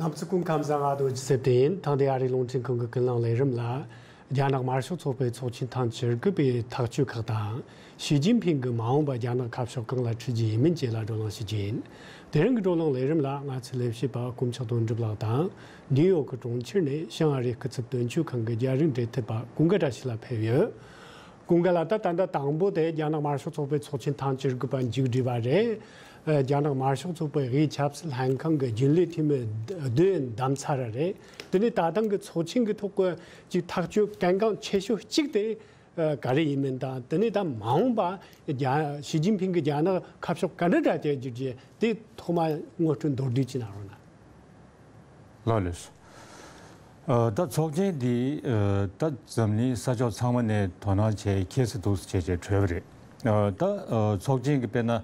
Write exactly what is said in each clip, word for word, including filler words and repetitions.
རྣམ་པ་ཚོ་སྐུ་ཁམས་བཟང་། ང་རྡོ་རྗེ་སེ་བརྟན་ཡིན། ཐེངས་འདིའི་ཨ་རིའི་རླུང་འཕྲིན་ཁང་གི་ཀུན་གླེང་ལས་རིམ་ལ། རྒྱ་ནག་དམར་ཤོག་ཚོགས་པའི་ཚོགས་ཆེན་ཐེངས་བཅུ་དགུ་པའི་ཐག་གཅོད་ཁག་དང་། ཞི་ཅིན་ཕིང་གི་མ་འོངས་པ་རྒྱ་ནག་ཁ་ཕྱོགས་གང་ལ་འཁྲིད་རྒྱུ་ཡིན་མིན་བཅས་ལ་བགྲོ་གླེང་ཞུ་རྒྱུ་ཡིན། དེ་རིང་གི་བགྲོ་གླེང་ལས་རིམ་ལ་ང་ཚོའི་ལས་བྱེད་པ་དཀོན་མཆོག་དོན་གྲུབ་ལགས་དང་། ནིའུ་ཡོག་གི་གྲོང་ཁྱེར་ནས་བྱང་ཨ་རིའི་སྐུ་ཚབ་དོན་གཅོད་ཁང་གི་རྒྱ་རིགས་འབྲེལ་མཐུད་པ་ཀུན་དགའ་བཀྲ་ཤིས་ལགས་ཕེབས་ཡོད། ཀུན་དགའ་ལགས། ད་ད་ལྟ་དང་པོ་དེ་རྒྱ་ནག་དམར་ཤོག་ཚོགས་པའི་ཚོགས་ཆེན་ཐེངས་བཅུ་དགུ་པ་མཇུག་བསྒྲིལ་བ་རེད། ཨ། རྒྱ་ནག་དམར་ཤོག་ཚོགས་པའི་དབུས་ཆབ་སྲིད་ལྷན་ཁང་གི་རྒྱུན་ལས་འཐུས་མི་བདུན་བདམས་ཚར་བ་རེད། དེ་ནས་ད་ཐེངས་ཀྱི་ཚོགས་ཆེན་གྱི་ཐོག་གི་ཅིག་ཐག་གཅོད་གལ་འགངས་ཆེ་ཤོས་གཅིག་དེ་ག་རེ་ཡིན་མིན་དང་། དེ་ནས་ད་མ་འོངས་པ་རྒྱ། ཞི་ཅིན་ཕིང་གི་རྒྱ་ནག་ཁ་ཕྱོགས་ག་འདྲ་འདྲ་དེ་བསྒྱུར་རྒྱུ་དེ་ཐོག་མ་ངོ་སྤྲོད་མདོར་བསྡུས་ཅིག་གནང་རོགས་གནང་། ལགས་ལགས། ཨ། ད་ཚོགས་ཆེན་འདི། ཨ། ད་འཛམ་གླིང་ས་ཕྱོགས་ཚང་མ་ནས་དོ་སྣང་བྱས། ཁྱད་གསོད་འདུག་སེ་བྱས་བྱས་གྲོལ་བ་རེད། ཨ། ད། ཨ། ཚོགས་ཆེན་གྱི་དཔེར་ན། ཨ།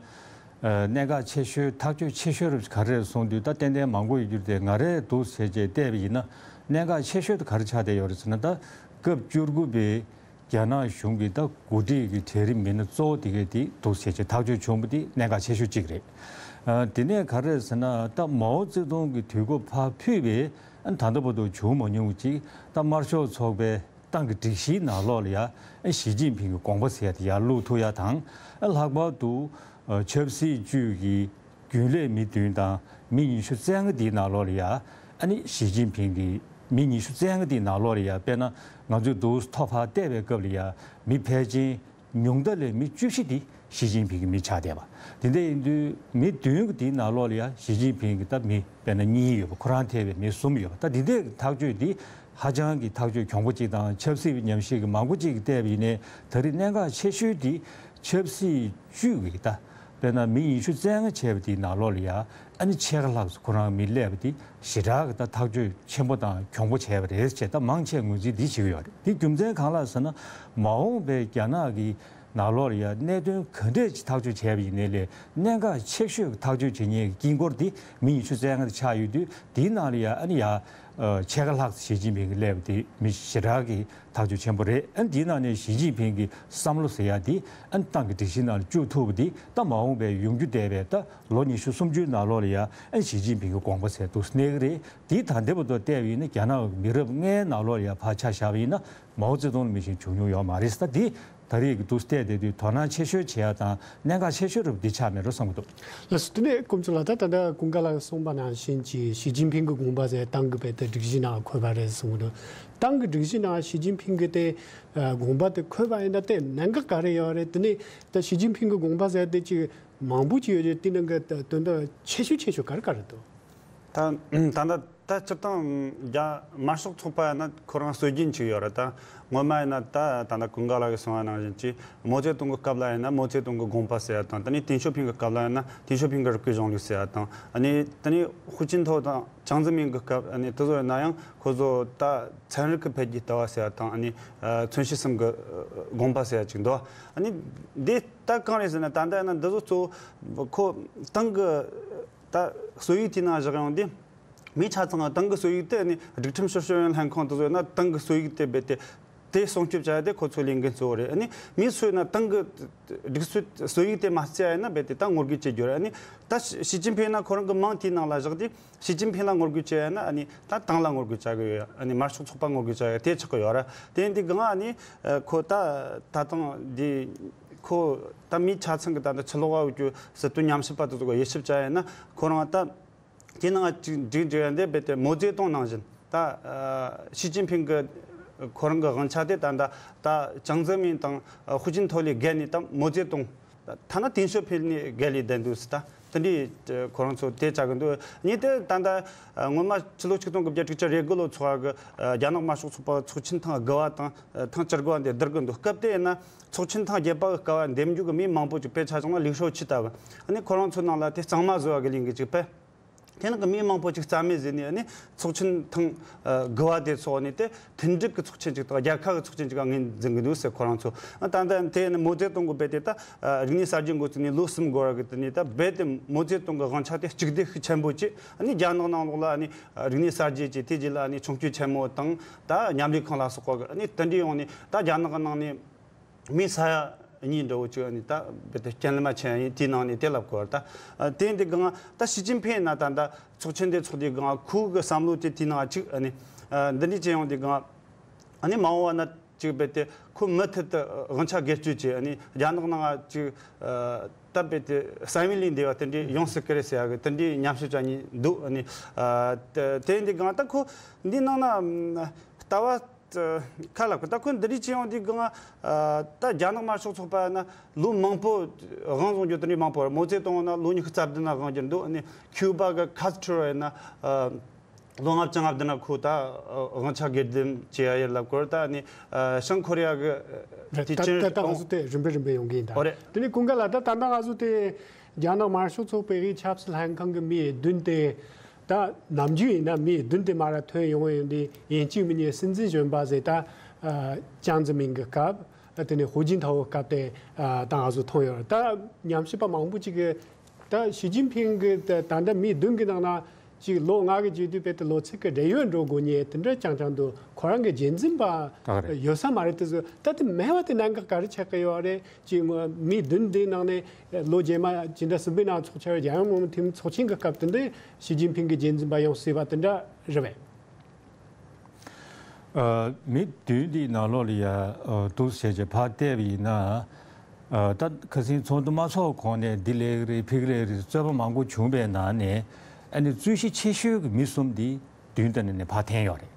གནད་འགག་ཆེ་ཤོས་ཐག་གཅོད་ཆེ་ཤོས་རབ་ག་རེ་རེད་གསུངས་དུས། ད་ཏན་ཏན་མང་པོ་ཡོད་རྒྱུ་རེད་དེ། ང་རས་འདུག་སེ་བྱས་བལྟས་པ་ཡིན་ན། གནད་འགག་ཆེ་ཤོས་དེ་ག་རེ་ཆགས་བསྡད་ཡོད་རེད་ཟེར་ན། ད་སྐབས་བཅུ་དགུ་པའི་རྒྱ་ནག་གཞུང་གི་ད་འགོ་ཁྲིད་ཀྱི་གྲལ་རིམ་མི་སྣ་གཙོ་བོ་དེ་གས་དེ་འདུག་སེ་བྱས་བྱས་ཐག་གཅོད་བྱུང་བ་དེ་གནད་འགག་ཆེ་ཤོས་གཅིག་རེད། ཨ། དེ་ནས་ག་རེ་རེད་ཟེར་ན། ད་མའོ་ཙེ་ཏུང་གི་དུས་སྐབས་ཕར་ཕུད་པའི། ཨ། ད་ལྟ་བར་དུ་བྱུང་མ་མྱོང་བ་ཅིག་ད་དམར་ཤོག་ཚོགས་པའི་ཏང་གི་སྒྲིག་གཞིའི་ནང་ལོགས་ལ་ཡ། ཨ། ཞི་ཅིན་ཕིང་གི་དགོངས་པ་ཟེར་ཡ་དེ་ཡར་བླུག་ཐུབ་ཡ་དང་། ཨ། ལྷག་པར་དུ། ཨ། ཆབ་སྲིད་ཅུས་ཀྱི་རྒྱུན་ལས་མི་བདུན་དང་མི་ཉི་ཤུ་རྩ་ལྔ་དེའི་ནང་ལོགས་ལ་ཡ། ཨ་ནི་ཞི་ཅིན་ཕིང་གི་མི་ཉི་ཤུ་རྩ་ལྔ་དེའི་ནང་ལོགས་ལ་ཡ། དཔེར་ན་ང་ཚོས་འདུག་ཐོ་ཕར་བལྟས་པའི་སྐབས་ལ་ཡ། མི་ཕལ་ཆེར་ཉུང་མཐའ་ལས་མི་བཅུ་བཞི་དེ་ཞི་ཅིན་ཕིང་གི་མི་ཆགས་བསྡད་པ། དེ་འདྲ་ཡིན་དུས་མི་བདུན་གྱི་དེའི་ནང་ལོགས་ལ་ཡ་ཞི་ཅིན་ཕིང་གི་ད་མི་དཔེར་ན་གཉིས་ཡོད་པ། ཁོ་རང་ཐེ་བའི་མི་གསུམ་ཡོད་པ། ད་འདི་འདྲའི་ཐག་གཅོད་འདི་ཧ་ཅང་གི་ཐག་གཅོད་གྱོང་པོ་གཅིག་དང་། ཆབ་སྲིད་ཉམས་ཞིབ་ཀྱི་མང་པོ་གཅིག་གིས་བལྟས་པ་ཡིན་ནའི། ད་རེས་གནད་འགག་ཆེ་ཤོས་འདི་ཆབ་སྲིད་ཅུས་ཀྱི་ད་དཔེར་ན་མི་ཉི་ཤུ་རྩ་ལྔ་བྱས་པ་དེའི་ནང་ལོགས་ལ་ཡ། ཨ་ནི་ཕྱེད་ཀ་ལྷག་ཙམ་ཁོ་རང་མི་སླེབས་པ་དེ་ཞེ་དྲག་གི་ད་ཐག་གཅོད་ཆེན་པོ་དང་གྱོང་པོ་བྱས་པ་རེད་ཅེས་ད་མང་ཆེ་ངོས་འཛིན་འདི་བྱེད་ཀྱི་ཡོད་རེད། འདི་རྒྱུ་མཚན་གང་ལགས་ཟེར་ན། མ་འོངས་པའི་རྒྱ་ནག་གི་ནང་ལོགས་ལ་ཡ་གནད་དོན་ག་འདྲས་ཅིག་ཐག་གཅོད་བྱས་པ་ཡིན་ནའི་ལས། གནད་འགག་ཆེ་ཤོས་ཀྱི་ཐག་གཅོད་བྱེད་མཁན་གྱི་དཀྱིལ་འཁོར་དེ་མི་ཉི་ཤུ་རྩ་ལྔ་དེ་ཆགས་ཡོད་དུས། དེའི་ནང་ལ་ཡ་ཨ་ནི་ཡ། ཨ། ཕྱེད་ཀ་ལྷག་ཙམ་ཞི་ཅིན་ཕིང་གིས་སླེབས་པ་དེ་མི་ཞེ་དྲག་གི་ཐག་གཅོད་ཆེན་པོ་རེད། ཨ་ནི་དེའི་ནང་ནས་ཞི་ཅིན་ཕིང་གི་བསམ་བློ་ཟེར་ཡ་དེ། ཨ་ནི་ཏང་གི་སྒྲིག་གཞིའི་ནང་ལ་བཅུག་ཐུབ་པ་དེ་ད་མ་འོངས་པའི་ཡོང་རྒྱུ་བསྡད་པའི་ད་ལོ་ཉི་ཤུ་སུམ་ཅུའི་ནང་ལོགས་ལ་ཡ། ཨ་ནི་ཞི་ཅིན་ཕིང་གི་དགོངས་པ་ཟེར་འདུག་སེ་གནས་ཀྱི་རེད། དེ་ད་ལྟ་བར་དུ་བལྟས་པ་ཡིན་ན། རྒྱ་ནག་གི་མི་རབས་ལྔའི་ནང་ལོགས་ལ་ཡ་ཕར་ཆ་བཞག་པ་ཡིན་ན། མའོ་ཙེ་ཏུང་ལ་མི་ཤེས་བྱུང་མྱོང་ཡོད་མ་རེད། ད་འདི་ད་རེས་ཀྱི་འདུག་སེ་བལྟས་བསྡད་དུས་དོ་སྣང་ཆེ་ཤོས་བྱེད་ཡ་དང་གནད་འགག་ཆེ་ཤོས་རུ་འདི་ཆགས་མེད་འགྲོ་བསམ་གྱི་འདུག་ལགས་སོ། དེ་ནས་དཀོན་མཆོག་ལགས། ད་ད་ལྟ་ཀུན་དགའ་ལགས་གསུངས་པ་ནང་བཞིན་གྱི་ཞི་ཅིན་ཕིང་གི་དགོངས་པ་ཟེར་ཏང་གི་རྦད་དེ་སྒྲིག་གཞིའི་ནང་འཁོད་པ་རེད་གསུངས་འདུག་ཏང་གི་སྒྲིག་གཞིའི་ནང་ཞི་ཅིན་ཕིང་གི་དེ་དགོངས་པ་དེ་འཁོད་པ་ཡིན་ན་དེ་གནད་འགག་ག་རེ་ཡོད་རེད། དེ་ནས་ད་ཞི་ཅིན་ཕིང་གི་དགོངས་པ་ཟེར་དེ་ཅིག་མང་པོ་ཅིག་ཡོད་རེད། དེ་ནང་གི་དོན་དག་ཆེ་ཤོས་ཆེ་ཤོས་ག་རེ་ག་རེ་འདུག་ད་ད་ལྟ་ད་སྤྱིར་བཏང་རྒྱ་དམར་ཤོག་ཚོགས་པ་ཡིན་ན་ཁོ་རང་སྲོལ་རྒྱུན་ཅིག་ཡོད་རེད། ད་སྔོན་མ་ཡིན་ན་ད་ད་ལྟ་ཀུན་དགའ་ལགས་ཀྱིས་གསུངས་པ་ནང་བཞིན་གྱི་མའོ་ཙེ་ཏུང་གི་སྐབས་ལ་ཡིན་ན་མའོ་ཙེ་ཏུང་གི་དགོངས་པ་ཟེར་ཡ་དང་། དེ་ནས་ཏེང་ཞའོ་ཕིང་གི་སྐབས་ལ་ཡིན་ན་ཏེང་ཞའོ་ཕིང་གི་རིགས་པའི་གཞུང་ལུགས་ཟེར་ཡ་དང་། ཨ་ནི་དེ་ནས་ཧུའུ་ཅིན་ཐའོ་དང་ཅང་ཙེ་མིན་གི་སྐབས། ཨ་ནི་དེ་ཚོ་ཡིན་ན་ཡང་ཁོ་ཚོ་ད་ཚན་རིག་གི་འཕེལ་རྒྱས་ལྟ་བ་ཟེར་ཡ་དང་། ཨ་ནི་མཚོན་བྱེད་གསུམ་གི་དགོངས་པ་ཟེར་ཡ་ཅིག་འདུག་ཨ་ནི་འདི་ད་གང་རེད་ཟེར་ན། ད་ལྟ་ཡིན་ན་འདི་ཚོ་གཙོ་བོ་ཁོ་ཏང་གི་ད་སྲོལ་ཡིག་དེའི་ནང་བཞག་ཡོང་དུས། མི་ཆ་ཚང་ང་ཏང་གི་སྲོལ་ཡིག་དེ། ཨ་ནི་སྒྲིག་ཁྲིམས་སྲིད་བྱུས་ཡོན་ལྷན་ཁང་དེ་ཚོ་ཡིན་ན་ཏང་གི་སྲོལ་ཡིག་དེ་རྦད་དེ་དེ་སྲུང་སྐྱོབ་བྱ་ཡ་དེ་ཁོ་ཚོའི་ལས་འགན་གཙོ་བོ་རེད། ཨ་ནི་མི་སུ་ཡིན་ན་ཏང་གི་སྒྲིག་སྲོལ་སྲོལ་ཡིག་དེ་མ་བརྩི་ཡ་ཡིན་ན་རྦད་དེ་ད་ངོ་རྒོལ་བྱེད་རྒྱུ་རེད། ཨ་ནི་ད་ཞི་ཞི་ཅིན་ཕིང་ན་ཁོ་རང་གི་མིང་དེའི་ནང་ལ་བཞག་དུས། ཞི་ཅིན་ཕིང་ལ་ངོ་རྒོལ་བྱེད་ཡ་ན་ཨ་ནི་ད་ཏང་ལ་ངོ་རྒོལ་བྱ་གི་ཡོད། ཨ་ནི་དམར་ཤོག་ཚོགས་པ་ངོ་རྒོལ་བྱ་གི་ཡོད། དེ་ཆགས་གི་ཡོད་ར། དེ་ཡིན་དུས་གང་ཨ་ནི་ཁོ་ད་ད་ཏང་འདི་ཁོ་ད་མི་ཆ་ཚང་གི་ད་ད་ཕྱི་ལོགས་ཡོད་རྒྱུ་སྲིད་དོན་ཉམས་ཞིབ་པ་དེ་ཚོ་གི་དབྱེ་ཞིབ་བྱ་ཡ་ན་ཁོ་རང་ད། དེ་ནང་ཅིག་འགྲིག་འགྲིག་ཡ་འདི་རྦད་དེ་མའོ་ཙེ་ཏུང་ནང་བཞིན། ད་ཨ་ཞི་ཅིན་ཕིང་གི་ཁོ་རང་གི་དབང་ཆ་དེ་ད་ད་ད་ཅང་ཙེ་མིན་དང་ཧུའུ་ཅིན་ཐའོ་ལས་བརྒལ་ནས་ད་མའོ་ཙེ་ཏུང་། ཐ་ན་ཏེང་ཞའོ་ཕིང་ནས་བརྒལ་ལས་བསྡད་འདུག་ཟེར། ད་དེ་འདྲའི་ཁོ་རང་ཚོ་དེ་བྱ་གི་འདུག་ཨ་ནི་དེ་ད་ད་སྔོན་མ་ཕྱི་ལོ་ཆིག་སྟོང་དགུ་བརྒྱ་དྲུག་ཅུ་རེ་དགུ་ལོ་ཚོགས་པ་གི་རྒྱ་ནག་དམར་ཤོག་ཚོགས་པ་ཚོགས་ཆེན་ཐེངས་དགུ་བ་དང་ཐེངས་བཅུ་དགུ་བ་འདི་བསྡུར་གི་འདུག་སྐབས་དེ་ཡིན་ན་ཚོགས་ཆེན་ཐེངས་བརྒྱད་པ་གི་སྐབས་བ་འདེམས་རྒྱུ་གི་མི་མང་པོ་ཅིག་དཔེ་ཆ་བཞག་ན་ལིའུ་ཧྲོ་ཆི་ལྟ་བུ། ཨ་ནི་ཁོ་རང་ཚོའི་ནང་ལ་དེ་གཙང་མ་བཟོ་བ་གི་ལས་འགུལ་ཅིག་སྤེལ། དེ་ནང་གི་མི་མང་པོ་ཅིག་རྩ་མེད་བཟོས་ནས། ཨ་ནི་ཚོགས་ཆེན་ཐེངས་ཨ་དགུ་བ་དེ་ཚོགས་ནས་དེ་མཐུན་འགྲིག་གི་ཚོགས་ཆེན་ཅིག་དང་རྒྱལ་ཁ་གི་ཚོགས་ཆེན་ཅིག་ངོས་འཛིན་གི་འདུག་ཟེར་ཁོ་རང་ཚོ། ཨ་ད་ལྟ་དེ་ནི་མའོ་ཙེ་ཏུང་གི་རྦད་དེ་ད་ཨ་རིག་གནས་གསར་བརྗེ་འགོ་བཙུགས་ནས་ལོ་གསུམ་འགོར་བ་གི་དེ་ནས་ད་རྦད་དེ་མའོ་ཙེ་ཏུང་གི་དབང་ཆ་དེ་གཅིག་སྡུད་ཤུགས་ཆེན་པོ་བྱས། ཨ་ནི་རྒྱ་ནག་ནང་ལོགས་ལ་ཨ་ནི་རིག་གནས་གསར་བརྗེ་བྱས། དེ་རྗེས་ལ་ཨ་ནི་ཆུང་བསྐྱོད་ཆེན་མོ་དང་ད་མཉམ་ལས་ཁང་ལ་སོགས་པ་གི་ཨ་ནི་དེ་འདྲའི་ཡོང་ནས་ད་རྒྱ་ནག་གི་ནང་ནས་མི་ས་ཡ་ གཉིས་འདྲ་བོ་ཅིག་ཨ་ནི་ད་རྦད་དེ་རྐྱེན་ལམ་ཆེན་ཡིན་དེའི་ནང་ནས་དེ་ལབ་དགོས་པ་རེད། ད་དེ་འདི་གང་ད་ཞི་ཅིན་ཕིང་ན་ད་ད་ཚོགས་ཆེན་དེ་ཚོགས་དུས་གང་ཁོ་གི་བསམ་བློ་དེ་དེའི་ནང་ཅིག་ཨ་ནི་འདི་འདྲའི་ཅན་ཡོང་དུས་གང་ཨ་ནི་མ་འོངས་པ་ན་ཅིག་རྦད་དེ་ཁོ་མུ་མཐུད་དུ་དབང་ཆ་སྒེར་གཅོད་ཀྱིས་ཨ་ནི་རྒྱ་ནག་ནང་ཅིག་ད་རྦད་དེ་ས་ཡོམ་ལས་འདས་པ་དེ་འདྲའི་ཡོང་སྲིད་ཀྱི་རེད་ཟེར་ཡ་གི་དེ་འདྲའི་ཉམས་ཞིབ་བྱ་མཁན་འདུག་ཨ་ནི་དེ་འདི་གང་ད་ཁོ་འདི་ནང་ན་ལྟ་བ། ཁ་ལ་ཁོ་ད་ཁོ་འདི་རིགས་ཅི་ཡོང་དུས་གང་ད་རྒྱ་ནག་དམར་ཤོག་ཚོགས་པ་ན་ལོ་མང་པོ་དབང་བཟུང་རྒྱུ་དེ་འདྲའི་མང་པོ་རེད། མའོ་ཙེ་ཏུང་ན་ལོ་ཉི་ཤུ་རྩ་བདུན་ན་དབང་བསྒྱུར་འདུག་ཨ་ནི་ཁྱུ་པ་གི་ཁཱ་སི་ཊྲོ་ཡིན་ན་ལོ་ལྔ་བཅུ་ང་བདུན་ན་ཁོ་ད་དབང་ཆ་སྒེར་འདེམས་བྱེད་ཡ་ཡིན་ལབ་དགོས་རེད། ད་ཨ་ནི་བྱང་ཁོ་རེ་ཡ་གི་ད་དེ་ད་ཅི་ད་ད་ང་ཚོ་དེ་རིམ་པས་རིམ་པས་ཡོང་གི་ཡིན། ད་ཨོ་རེད། དེ་ནས་ཀུན་དགའ་ལགས་ད་ད་ལྟ་ང་ཚོ་དེ་རྒྱ་ནག་དམར་ཤོག་ཚོགས་པའི་ཆབ་སྲིད་ལྷན་ཁང་གི་མི་བདུན་དེ། ད་ནམ་རྒྱུན་ཡིན་ན་མི་བདུན་དེ་མར་ཐོན་ཡོང་ཡོང་དུས་ཡིན་གཅིག་མིན་གཉིས་སྲིད་འཛིན་གཞོན་པ་ཟེར་ད་ཨ་ཅང་ཙེ་མིན་གྱི་སྐབས་ཨ་དེ་ནས་ཧུའུ་ཅིན་ཐའོ་སྐབས་དེ་ཨ་ད་ང་ཚོ་མཐོང་ཡོད་རེད། ད་ཉམས་ཞིབ་པ་མང་པོ་ཅིག་གིས་ད་ཞི་ཅིན་ཕིང་གི་ད་ད་ལྟ་མི་བདུན་གྱི་ནང་ན་ཅིག་ལོ་ལྔ་གི་རྗེས་དུས་དཔེ་དེ་ལོ་ཚིགས་ཀྱི་བགྲེས་ཡོལ་འགྲོ་དགོས་ཉེན་དེ་འདྲ་རྐྱང་རྐྱང་འདུག་ཁོ་རང་གི་རྗེས་འཛིན་པ་ད་ག་རེད། ཡོད་ས་མ་རེད། དེ་ཚོ་ད་དེ་མེད་པ་དེ་གནད་འགག་ག་རེ་ཆགས་ཀྱི་ཡོད་རེད། ཅིག་ངོ་མི་བདུན་དེའི་ནང་ནས་ལོ་རྗེས་མ་ཇི་འདྲ་གསུམ་པའི་ནང་ཚོགས་ཆགས་རྒྱལ་ཡོངས་མི་མང་འཐུས་མི་ཚོགས་ཆེན་གྱི་སྐབས་དེ་འདྲའི་ཞི་ཅིན་ཕིང་གི་རྗེས་འཛིན་པ་ཡོང་སྲིད་པ་དེ་འདྲ་རེད་པས། ཨ། མི་བདུན་དེའི་ནང་ལོགས་ལ་ཡ་ཨ་འདུག་བྱས་ཀྱི་ཕར་བལྟས་པ་ཡིན་ན། ཨ་ད་ཁ་སང་ཚོགས་འདུ་མ་ཚོགས་གོང་ནས་འདི་ལས་རེད་ཕིག་ལས་རེད་རྩོད་པ་མང་པོ་བྱུང་བའི་ནང་ནས་ཨ་ནི་རྩོད་གཞི་ཆེ་ཤོས་ཀྱི་མི་གསུམ་འདི་མདུན་དེ་ནས་ནས་ཕར་འཐེན་ཡོད་རེད།